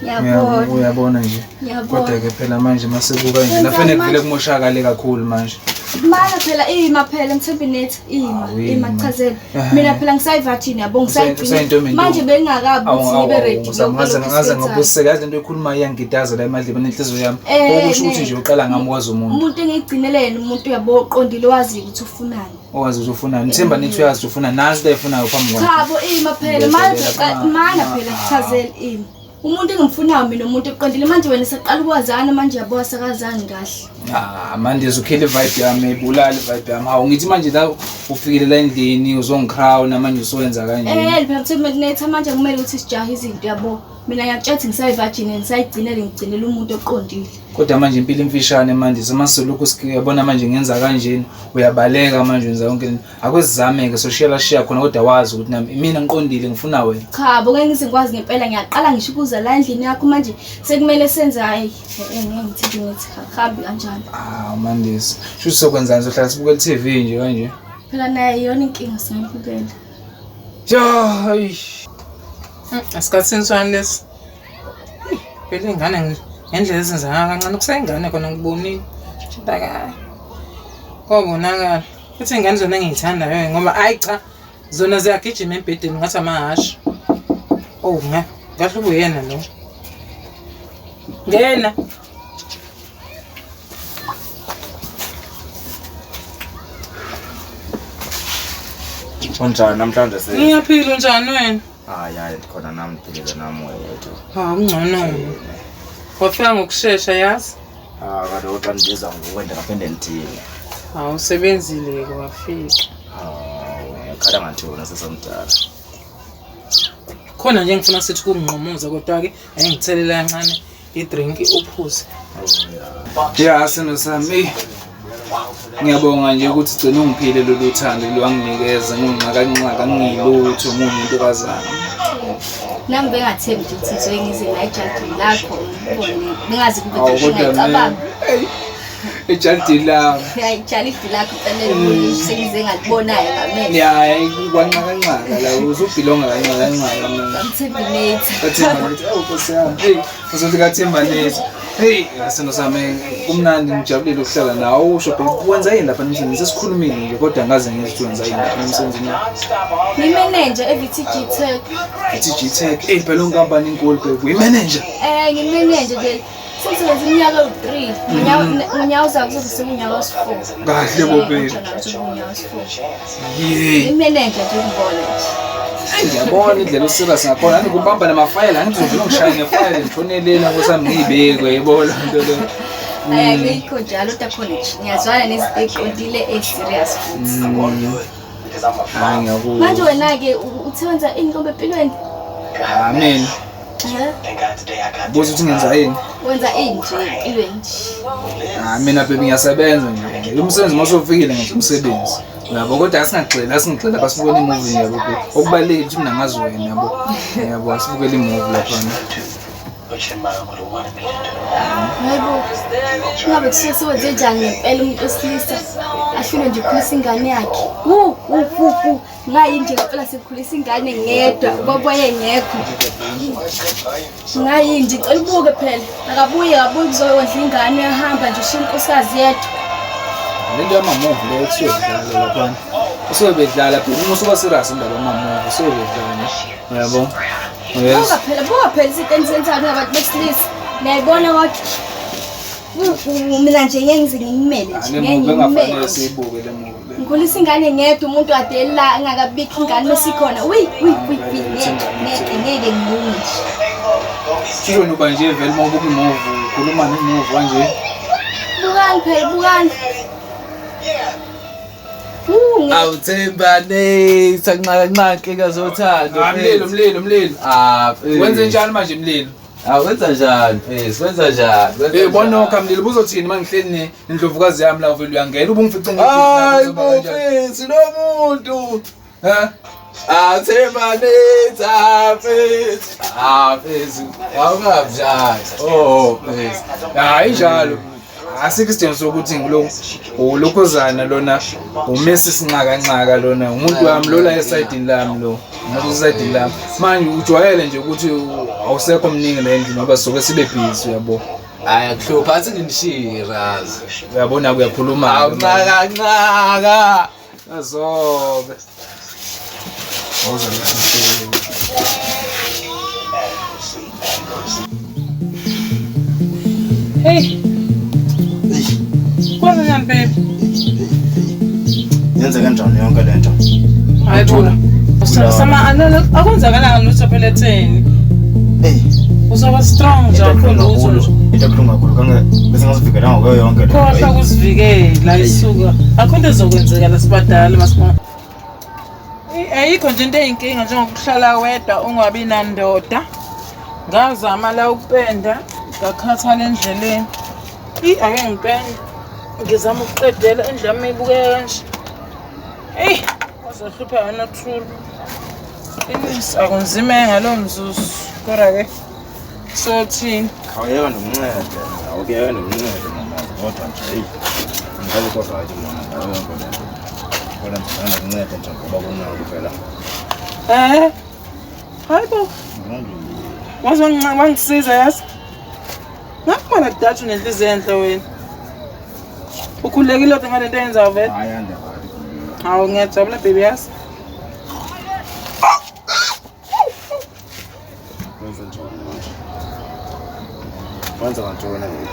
Ngiyabona. Uyabona nje. Ngiyabona. Kodwa ke phela manje masekuka nje lafene kuvele kumoshakale kakhulu manje. Mana phela ima phela Mthembinethi ima Awu, ima ima. chazela. Ehhe. Mina phela ngisayivathini yabo Usayintombi ngisayigcina. Manje bengingakabi Awu ukuthi awu ngibe ready. awu ngaze ngaze ngabuseka yazi lento ekhuluma iyangidaza la emadlebeni enhliziyo yami. Eh, Okusho ukuthi ne. nje uqala ngami wazi umuntu. Umuntu engigcinele yena umuntu uyabo oqondile wazi ukuthi ufunani. Owazi ukuthi ufunani. Mthemba nithi uyazi ukuthi ufunani. Nansi into ayifunayo phambi kwakhe. Cha bo ima phela manje mana phela chazela ima. Umuntu engimfunayo mina umuntu oqondile manje wena saqala ukwazana manje yabo asakazani kahle. Ah manje uzokhela i-vibe yami ibulala i-vibe yami. Hawu ngithi manje la ufikile la endlini uzongicrown manje usuwenza kanje. Eh phela Mthembinethi manje kumele ukuthi sijahe izinto yabo. Mina ngiyakutshela ukuthi ngisayivirgin ngisayigcinele ngigcinele umuntu oqondile. Kodwa manje impilo imfishane manje semasolokhu sikuyabona manje ngenza kanjeni uyabaleka manje wenza yonke lento. Akwesizame-ke soshiyela shiya khona kodwa wazi ukuthi nami mina ngiqondile ngifuna wena. Cha bo ngeke ngize ngikwazi ngempela ngiyaqala ngisho ukuza la endlini yakho manje sekumele senze hayi ngeke ngithi ngithi akuhambi kanjalo. Ah Mandisi, shuthi sokwenzani sohlala sibukela i-TV nje kanje. Phela naye iyona inkinga singayibukela. Ya, eish. Esikhathini sami lesi. Phela ingane ngendlela ezenza ngayo kancane kusayingane khona ngibonile. Shintaka. Kobonakala. Futhi ingane zona engiyithandayo ngoba ayi cha zona ziyagijima embhedeni ngathi amahhashi. Oh nga ngahle ubuyena lo. Ngena. Unjani namhlanje sisi? Ngiyaphila unjani wena? Hayi hayi ndikhona nami ndiphilile nami wethu. Ha ungcono. Wafika ngokushesha yazi. Ah kaloku xa ndibiza nguwe ndingaphinde ndithini. Awusebenzile ke wafika. Hawu ngiyakhala ngathi wena sesemdala. Khona nje ngifuna sithi kunginqomuza kodwa ke ayingithelela kancane idrink uphuze. Ya sino sami. Ngiyabonga nje ukuthi ugcine ungiphile lolu thando lwanginikeza nginxakanxaka ngiyilutho ngumuntu kazana. Nami bengathembi ukuthi ngizoke ngize la ejardini lakho ngibone bengazi kube Awu, kodwa ngiyacabanga. mina- Ejalidini lami. Hayi, jalidi lakho kufanele ulisho sengize ngalibonayo ngamehlo. Ya, kwanqakanqaka la uzubhilonga kanqakanqaka manje. Kamthembinethi. Kathemba nithi, oh Nkosi yami. Hey, uzothi kathemba nithi. Hey, sithando sami kumnandi ngijabulile ukuhlala nawe. Usho phela wenza yini lapha emsebenzini? Sesikhulumile nje kodwa ngaze ngizwe ukuthi wenza yini lapha emsebenzini wakho. Ngimenenja e-VTG Tech. VTG Tech. Hey, phela unkampani enkulu baby. Uyimenenja. Ngimenenja nje. Sengisebenza iminyaka ewu-3. Ngonyaka ozayo kuzobe sekunyaka wesi-4. Kahle bo baby. Unyaka wesi-4. Yey. Imenenja nje ngibona nje. Ngiyabona indlela oserious ngakhona. Angikubamba namafayela, angithi uzovela ungishaya ngefayela ngishonelena nkosi ngiyibeke yebo loo nto leyo. Hayi ayikho njalo kodwa khona nje ngiyazwana nezinto ey'qondile ey'serious futhi. Hayi ngiyakuzwa. Manje wena-ke uthe wenza ini ngoba empilweni? Amen. Eh? Buza ukuthi ngenza yini? Wenza ini nje empilweni nje? Ah mina baby ngiyasebenza nje. Umsebenzi mawusofikile ngenza umsebenzi. Yabo kodwa asingagxili, asingagxili lapha sibukele imovie yabo baby. Okubalulekile ukuthi mina ngazi wena yabo. Yabo asibukele imovie lapha. Hayibo, ngabe kusuke sewenze njani ngempela umuntu wesilisa ahlulwe nje ukukhulisa ingane yakhe? Wu wu wu wu ngayi nje ngempela sekukhulisa ingane ngedwa ubaba wayengekho. Ngayi nje cela ubuke phela akabuye akabuye kuzoyondla ingane uyahamba nje ushiya unkosikazi yedwa. Lento yama-movie leyo kusuke kudlala laphana. Kusuke bedlala phela uma usuba serious indaba yama-movie kusuke bedlala. Uyabo? Yes. Buka phela buka phela izinto enizenzayo ngabantu besilisa. Niyayibona kodwa. Mina nje ngeke ngize ngimele nje Le ngeke movie engafanele ngimele. siyibuke le movie le. Ngikhulisa ingane ngedwa umuntu ade la engakabikho ingane mesikhona. Wi wi wi wi ngeke ngeke ngeke ngilunge nje. Sisho nuba nje vele uma ubuka imovie ukhuluma nemovie kanje. Bukani phela bukani. Awuthembane sanqaka nkinga zothando. Ah mlilo mlilo mlilo. Ah, Wenze njani manje mlilo? Ah wenza njani mfethu? Wenza njani? Wenza Eh bonokha mlilo buzothini mangihleli nendlovukazi yami la uvela uyangena ubungifice Hayi bo mfethu lo muntu. Ha? Awuthembane mfethu. Ah mfethu, awungabjani. Oh mfethu. Hayi njalo. Asikho isidingo sokuthi ngilo ulokhozana lona uMessi sinxakanxaka lona umuntu wami lola esayidini lami lo umuntu esayidini lami manje ujwayele nje ukuthi awusekho mningi le ndlu ngoba soke sibe busy uyabo. Hayi akuhlupha athi nginishiye razi. Uyabona uyakhuluma. Awunxakanxaka. Azobe. Woza la. Hey. Kwenza njani baby? Yenze kanjani yonke lento? Hayi bo. Sama akwenzakalanga lutho phela etheni. Hey. Uzoba strong nje akho lutho nje. Into ebuhlungu kakhulu kange bese ngazivikela ngokuyo yonke le. Khohlwa ukuzivikela isuka. Akho into ezokwenzeka la sibadala masibona. Ayikho nje into eyinkinga njengokuhlala wedwa ungabi nandoda. Ngazama la ukupenda ngakhathala endleleni. Ake ngipende. Ngizama ukuqedela indlu yami ibukeka kanje. Eyi, wazohlupha wena Thulu. Inis akunzima ngalo mzuzu. Kodwa ke sothini? Awuyeke nomncede, awuyeke nomncede mama kodwa nje hey. Ngale kwa right mama ngayo yonke lento. Kodwa nje nginokunceda nje ngoba kunako phela. Hayi bo. Waze wangisiza yazi. Ngakubona kudatshu nenhliziyo enhle wena. Ukhululekile kodwa ngale nto eyenzayo vele. Hayi ande. Hawu ngiyajabula baby yazi. Wenza njani manje? Wenza kanjani?